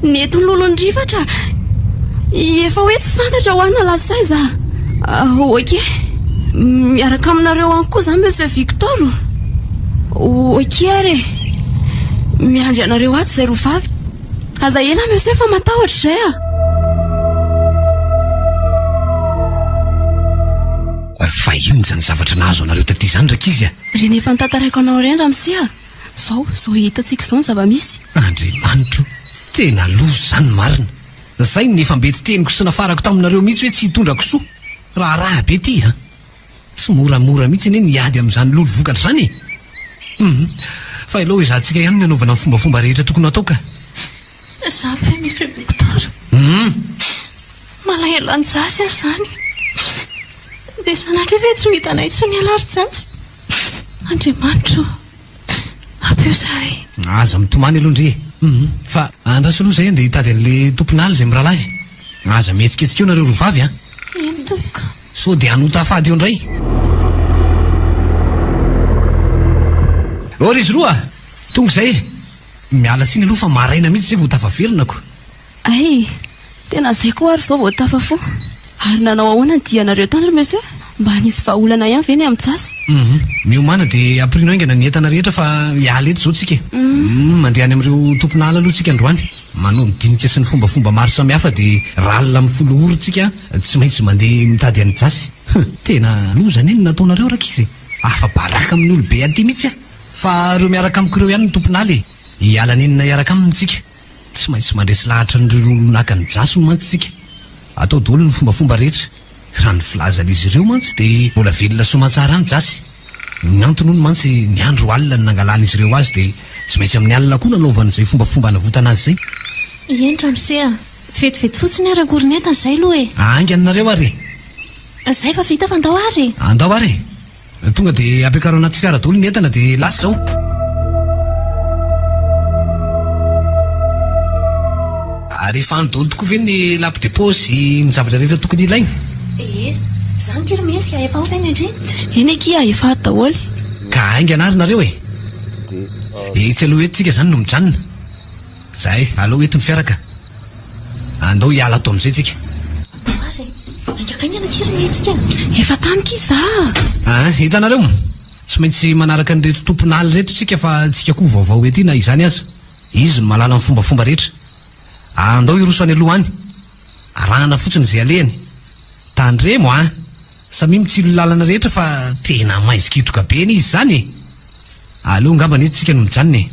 Nety nilolo nirifatra. Efa hoe tsy fantatra hoa na lasa aiza. Ok. Miaraka aminareo any koa izany Monsieur Victor? Ok ary e. Miandry anareo ato izay roa vavy. Aza ela monsieur fa matahotra izay a! Fa inona izany zavatra nahazo anareo taty izany rankizy a? Ireny efa notantaraiko anao ireny ramose a! Izao, izao hitantsika izao ny zava-misy. Andriamanitro, tena loza izany marina. Izay no efa mety teniko sy nafarako taminareo mihitsy hoe tsy hitondra kisoa. Raharaha be ity a! Tsy moramora mihitsy anie ny hiady amin'izany lolo vokatra izany e! Hum. Fa aleo ezahantsika ihany ny hanaovana ny fombafomba rehetra tokony hatao ka. Izany ve Monsieur Victor? Hum. Malahelo an'i Jasy aho izany. Dia sanatria ve tsy ho hitanay intsony ialahy ry Jasy? Andriamanitra ô! Ampio izahay. Aza mitomany aloha ndry e! Hum. Fa andraso aloha izay andeha hitady an'ilay tompon'ala izay mirahalahy. Aza mihetsiketsika eo nareo roa vavy an! Eny tompoko. Sao dia hanota fady eo indray. Ô ry izy roa a! Tonga izay e! Miala tsiny aloha fa maraina mihitsy izay vao tafaverina ko. Hay! Tena izay koa ary izao vao tafafoha. Ary nanao ahoana ny dianareo tany ry monsieur? Mba nisy vahaolana ihany ve ny amin'ny Jasy? Hum. Miomàna dia ampirino haingana ny entana rehetra fa hiala eto izao tsika e. Hum. Mandeha any amin'ireo tompon'ala aloha tsika androany. Manao ny dinika sy ny fombafomba maro samihafa dia ralina amin'ny folo ora tsika tsy maintsy mandeha mitady an'i Jasy. Hum. Tena loza anie ny nataonareo rankizy e. Afa-baraka amin'ny olobe aty mihitsy aho. Fa ireo miaraka amiko ireo ihany no tompon'ala e. Hiala nenina hiaraka aminy tsika. Tsy maintsy mandresy lahatra an'ireo olona haka ny Jasy hono mantsy tsika. Atao daholo ny fombafomba rehetra. Raha ny filazan'izy ireo mantsy dia mbola velona soamantsara any Jasy. Ny antony hono mantsy ny andro alina no nangalan'izy ireo azy dia tsy maintsy amin'ny alina koa nanaovany izay fombafomba hanavotana azy izay. Eny ramose a! Vetivety fotsiny ary akory ny entana izay aloha e! Haingana nareo ary e! Izay fa vita fa andao ary e! Andao ary e! Tonga dia ampiakaro anaty fiara daholo ny entana dia lasa izao. Ary efa any daholo tokoa ve ny lampe de poche sy ny zavatra rehetra tokony ilaina? Ie, izany ity ry Mendrika, efa ao ve ny an-dry? Eny akia, efa ato daholo. Ka haingana ary nareo e! Etsy aloha eto tsika izany no mijanona. Zay, aleo eto ny fiara ka. Andao hiala ato amin'izay tsika. Andao ary e. Haingakaingana akia ry Mendrika a. Efa tamiko iza a. Ah, hitanareo? Tsy maintsy manaraka an'ireto tompon'ala ireto tsika fa tsika koa vaovao ety na izany aza. Izy no mahalala ny fombafomba rehetra. Andao hiroso any aloha any. Arahana fotsiny izay alehany. Tandremo a! Samia mitsilo lalana rehetra fa tena maizin-kitroka be anie izy izany e! Aleo angambany eto tsika no mijanona e!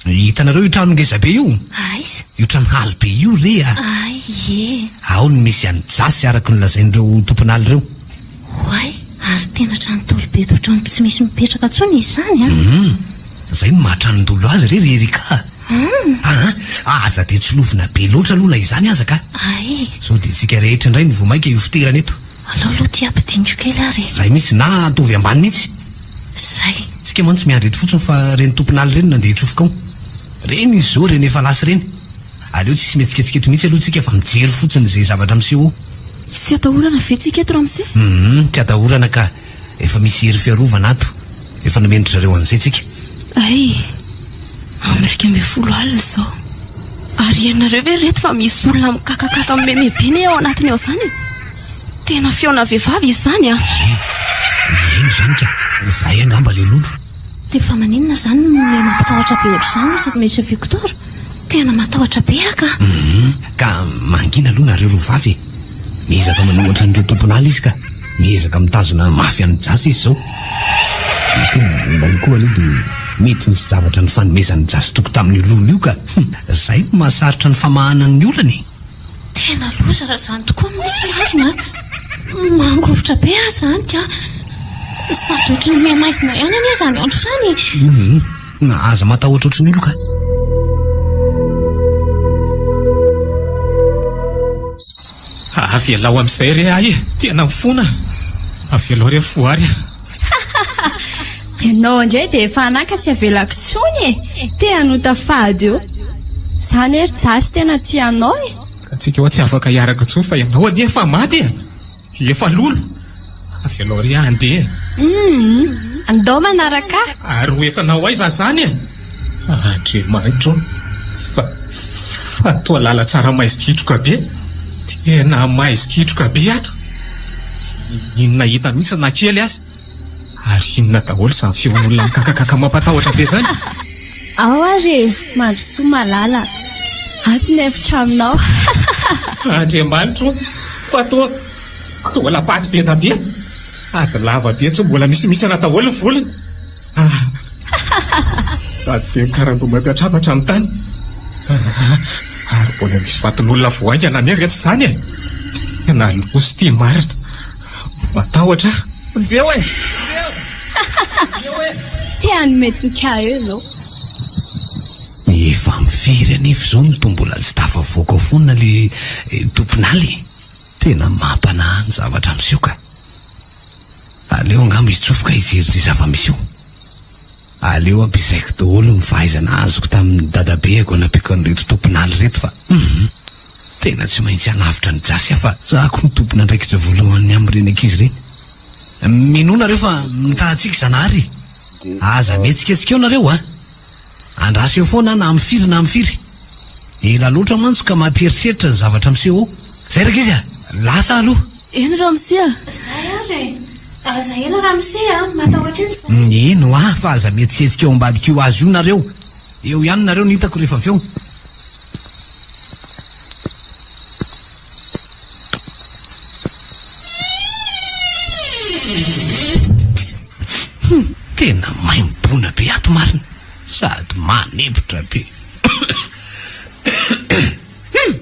Hitanareo io trano ngeza be io? Aiza? Io trano hazo be io re a! Ay ie! Ao no misy an'i Jasy araka ny lazain'ireo tompon'ala ireo. Oay! Ary tena trano ntaolo be toa trano tsy misy mipetraka intsony izy izany an! Hum! Izay no maha tranon-dolo azy re ry Erika a! Aa! Aza dia tsilovina be loatra aloha na izany aza ka! Ay! Sao dia isika rehetra indray no vao mainka hifoterana eto. Alao aloha ity ampidiniko kely ary e! Izay mihitsy, na ataovy ambany mihitsy. Izay. Tsika mantsy miandry eto fotsiny fa ireny tompon'ala ireny no nandeha hitsofoka ao. Ireny izy izao ireny efa lasa ireny. Aleo tsisy mihetsiketsika eto mihitsy aloha tsika fa mijery fotsiny izay zavatra miseho ao. Tsy atahorana ve tsika eto ramose? Hum, tsy atahorana ka. Efa misy hery fiarovana ato. Efa nomen-dry zareo an'izay tsika. Hay! Amin'ny 11 alina izao. Ary henonareo ve ry reto fa misy olona mikakakaka mimeme be anie ao anatiny ao izany e? Tena feona vehivavy izany an! Ie, heno izany ka. Izay angamba ilay lolo. Dia fa maninona izany no miha mampitahotra be ohatr'izany izy ry Monsieur Victor? Tena matahotra be aho ka! Hum, ka mangina aloha nareo roa vavy e! Miezaka manohatra an'ireo tompon'ala izy ka! Miezaka mitazona mafy an'i Jasy izy izao. Ny tena olany koa aloha dia mety nisy zavatra nifanomezan'i Jasy toky tamin'io lolo io ka! Hum, izay no mahasarotra ny famahana ny olana e! Tena loza raha izany tokoa no misy marina a! Mangovitra be aho izany ka! Sady ohatry ny mihamaizina ihany anie izany andro izany e! Hum, aza matahotra ohatry ny olo ka! Avelao amin'izay re ahy e! Tena mifona! Avelao re voary a! Ianao indray dia efa anaka tsy avelako intsony e! Te hanota fady eo! Za anie ry Jasy tena tia anao e! Ka tsika hoa tsy afaka hiaraka intsony fa ianao anie efa maty e! Efa lolo! Avelao re ahy handeha e! Humm! Andao manaraka ahy! Ary ho entinao aiza izany e? Andriamanitra ô! Fa, fa toa lalantsara maizikitroka be! Tena maizikitroka be ato! Inona hita mihitsy na kely aza! Ary inona daholo izany feon'olona mikakakaka mampatahotra be izany? Ao ary e! Mandrosoa malala! Ato ny efitranonao! Andriamanitra ô! Fa toa, toa lapaty be da be! Sady lava be tsy mbola misimisana daholo ny volony! Ah! Sady feno karandoha mampiatrapatra ny tany! Ary mbola misy vaton'olona vao haingana anie reto izany e! Tena loza ity marina! Matahotra aho! Vonjeo e! Vonjeo e! Te hanome toky ahy eo ianao. Efa mifiry anefa izao no toa mbola tsy tafavoaka ao foana le tompon'ala e! Tena mampanahy ny zavatra miseho ka! Aleo angamba hitsofoka hijery izay zava-misy eo. Aleo ampiasaiko daholo ny fahaizana azoko tamin'ny dadabeako hanampiako an'ireto tompon'ala ireto fa hum! Tena tsy maintsy hanavotra an'i Jasy aho fa za ko no tompon'andraikitra voalohany amin'ireny ankizy ireny. Minoa nareo fa mitaha antsika Zanahary e! Aza mihetsiketsika eo nareo a! Andraso eo foana aho na amin'ny firy na amin'ny firy. Ela loatra mantsy ka mampieritreritra ny zavatra miseho ao. Zay rankizy a! Lasa aho aloha. Eny ramose a! Zay ary e! Aza ela ramose a! Matahotra eny zahay. Eny hoa fa aza mihetsiketsika eo ambadik'io hazo io nareo. Eo ihany nareo no hitako rehefa avy eo. Hum, tena maimbona be ato marina. Sady manempotra be. Hum!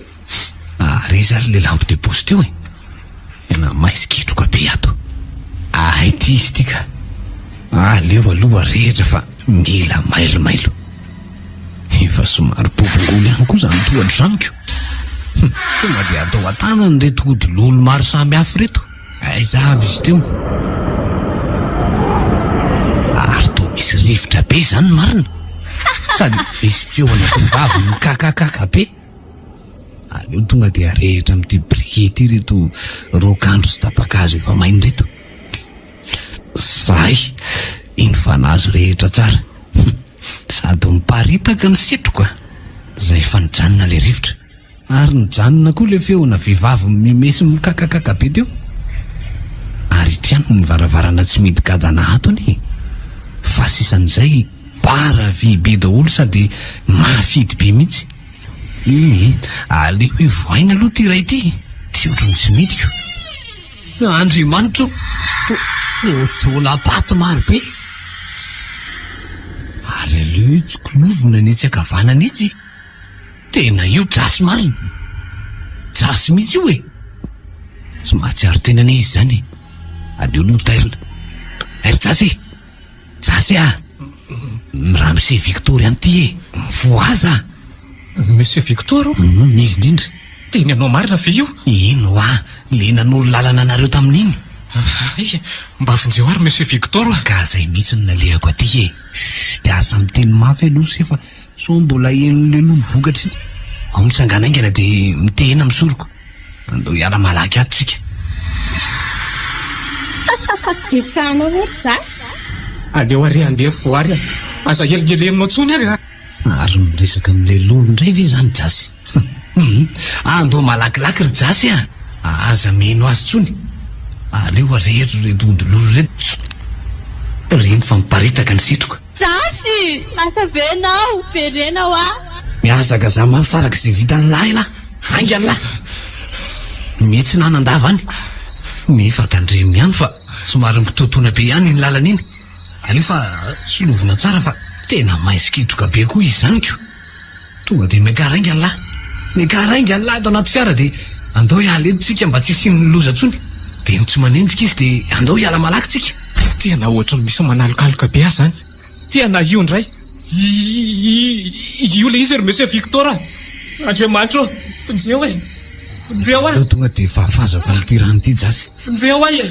Ary iza ary le lampe de poche teo e? Tena maizin-kitroka be ato. Hay ity izy ity ka. Aleo aloha arehitra fa mila mailomailo. Efa somary bobongolo ihany koa izany tohatra izany ko. Hum, tonga dia atao an-tanana ireto ody lolo maro samihafa ireto. Aiza avy izy teo? Ary toa misy rivotra be izany marina. Sady misy feona vehivavy mikakakaka be. Aleo tonga dia arehitra amin'ity briquet ity ireto raokandro sy tapa-kazo efa maina ireto. Zay, iny fa nahazo rehitra tsara. Sady miparitaka ny setroka. Zay efa nijanona ilay rivotra. Ary nijanona koa ilay feona vehivavy mimeme sy mikakakaka be teo. Ary ito ihany ny varavarana tsy mihidy gadana ato anie e! Fa sisan'izay bara vy be daholo sady mafidy be mihitsy. Hum, aleo hivoaina aloha ity iray ity, ty ohatran'ny tsy midiko. Andriamanitra o! To, tolabato maro be. Ary aleo hitsikilovina ny etsy ankavanana etsy. Tena io Jasy marina! Jasy mihitsy io e! Tsy mahatsiaro tena anie izy izany e! Aleo aloha tairina. Ay ry Jasy e! Jasy a! Ny ramose Victor ihany ity e! Mifohaza a! Monsieur Victor o? Hum, izy indrindra. Teny anao marina ve io? Eny hoa, ilay nanoro lalana anareo tamin'iny. Hay, mba vonjeo ary Monsieur Victor a! Ka zay mihitsy no nalehako aty e! Chut, aza miteny mafy aloha se fa Sao mbola henon'ilay lolo vokatra iny. Ao mitsangana haingana dia mitehina amin'ny soroko. Andao hiala malaky ato tsika. Dia sahinao ve ry Jasy? Aleo ary handeha voary e! Aza elingelenina intsony ary a! Ary miresaka amin'ilay lolo indray ve izany Jasy? Hum! Andao malakilaky ry Jasy a! Aza mihaino azy intsony. Aleo arehitra ireto ody lolo ireto. Ireny fa miparitaka ny setroka. Jasy! Lasa ve enao? Verena hoa! Mihazakazaha mafy farak' izay vitan'ny lahy lah! Haingana lah! Mihetsy nanandava any. Nefa tandremo ihany fa somary mikitoatoana be ihany iny lalana iny. Aleo fa tsilovina tsara fa tena maizin-kitroka be koa izy izany ko! Tonga dia miakara haingana lah! Miakara haingana lah ato anaty fiara dia andao hiala eto tsika mba tsy hisian'ny loza intsony. Dia ny tsy manenjika izy dia andao hiala malaky tsika. Tena ohatran'ny misy manalokaloka be ahy zany. Tena io indray. Io ilay izy ry Monsieur Victor a! Andriamanitra ô! Vonjeo e! Vonjeo aho! Aleo tonga dia fafazako amin'ity rano ity Jasy. Vonjeo aho e!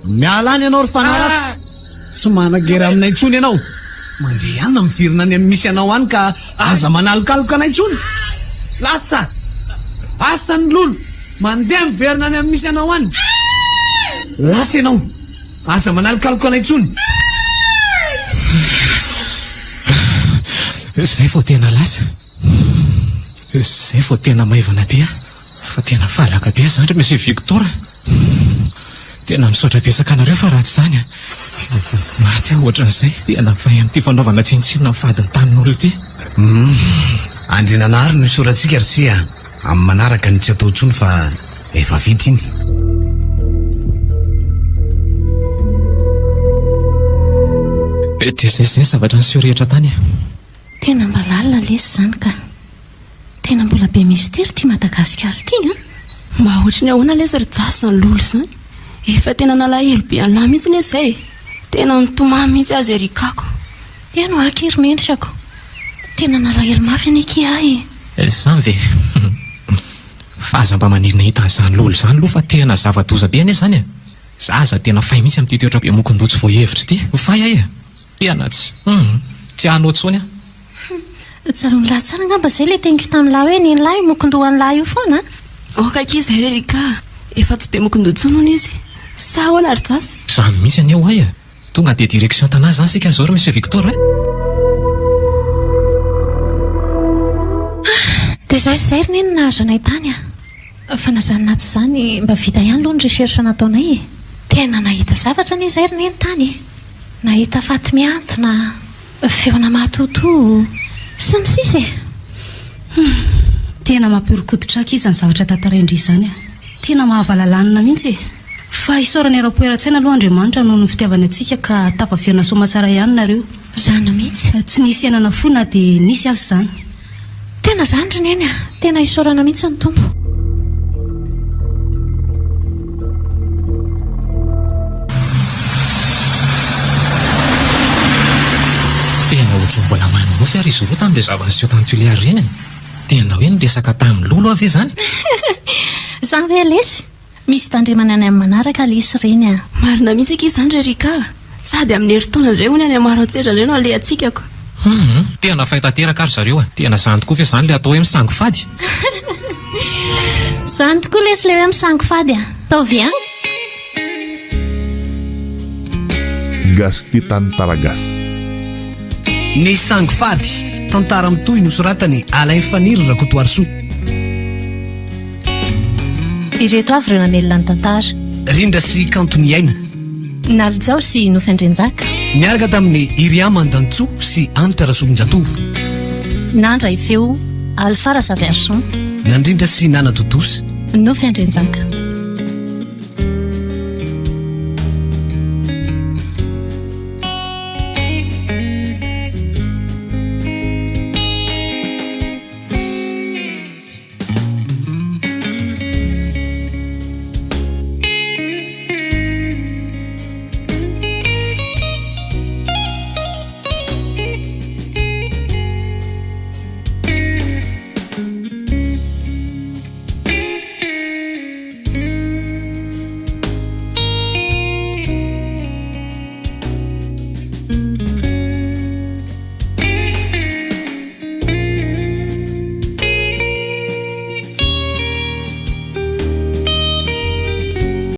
Miala any ianao ry fanahy ratsy. Tsy manan-kery aminay intsony ianao. Mandehana miverina any amin'ny misy anao any ka aza manalokaloka anay intsony. Lasa! Asa ny lolo! Mandeha miverina any amin'ny misy anao any. Lasa ianao! Aza manalokaloka anay intsony. Izay vao tena lasa. Izay vao tena maivana be aho. Fa tena fahalaka be aho izany ry Monsieur Victor a. Tena misaotra betsaka anareo fa raha tsy izany a, maty aho ohatran'izay. Tena fay amin'ity fanaovana tsinontsinona ny fadin'ny tanin'olona ity. Humm. Andriananahary no isaorantsika ry se a. Amin'ny manaraka ny tsy atao intsony fa efa vita iny. Dia izay izay ny zavatra niseho rehetra tany e. Tena mba lalina lesy izany ka. Tena mbola be mistery ity Madagasikara ity an! Mba ohatry ny ahoana lesy ry Jasy izany lolo izany? Efa tena nalahelo be an'lah mihitsy anie izay e! Tena nitomany mihitsy aza ery Kako. Eny hoa akia ry mendrikako. Tena nalahelo mafy anie akia ahy e! Izany ve? Fa aza mba maniry ny hahita an'izany lolo izany aloha fa tena zava-doza be anie izany e! Za aza tena fay mihitsy amin'ity toetra be mokondoha tsy voahevitra ity. Fay aho e! Tena tsy. Hum! Tsy hanao intsony aho. Hum! Tsaroan'lah tsara angamba izay ilay teniko tamin'lah hoe nen'lah io mokondohan'lah io foana an! Ok akia izay ry Erika a! Efa tsy be mokondoha intsony hono izy. Sa ahoana ry Jasy? Izany mihitsy anie ho'ahy e! Tonga dia direction Tana izany isika izao ry Monsieur Victor e! Ah! Dia izay sy izay ry neny no nahazo anay tany a! Fa na izany na tsy izany, mba vita ihany aloha ny recherche nataonay e! Tena nahita zavatra anie izay ry neny tany e! Nahita faty mihantona, feona matotoa, sy ny sisa e! Hum! Tena mampihoron-koditra aky izany zavatra tantarain-dry izany a! Tena mahavalalanina mihitsy e! Fa isaorana eram-po eran-tsaina aloha Andriamanitra noho ny fitiavany antsika ka tafaverina soamatsara ihany nareo. Izany mihitsy. Tsy nisy aina nafoy na dia nisy aza izany. Tena izany ry Neny a! Tena isaorana mihitsy ny Tompo. Tena ohatran'ny mbola manonofy ary izy roa tamin'ilay zava-niseho tany Tuléar iny e! Tena hoe niresaka tamin'i Lolo aho ve izany? Izany ve lesy? Misy tandremana any amin'ny manaraka lesy ireny a! Marina mihitsy akia izany ry Erika a! Sady amin'ny herintaona indray hono any Maroantsetra indray no alehantsika ko! Humm! Tena fay tanteraka ary zareo a! Tena izany tokoa ve izany ilay atao hoe misangy fady? Izany tokoa lesy ilay hoe misangy fady a! Ataovy an! Gasy Tantara Gasy. Ny sangy fady, tantara mitohy nosoratan'i Alain Faniry Rakotoarisoa. Ireto avy ireo namelona ny tantara. Rindra sy Kanto Niaina. Nalijao sy Nofy Andrianjaka. Niaraka tamin'i Iriah Mandantsoa sy Hanitra Rasolonjatovo. Nandra i Feo, Alpha Razaviarison. Nandrindra sy nanatontosa. Nofy Andrianjaka.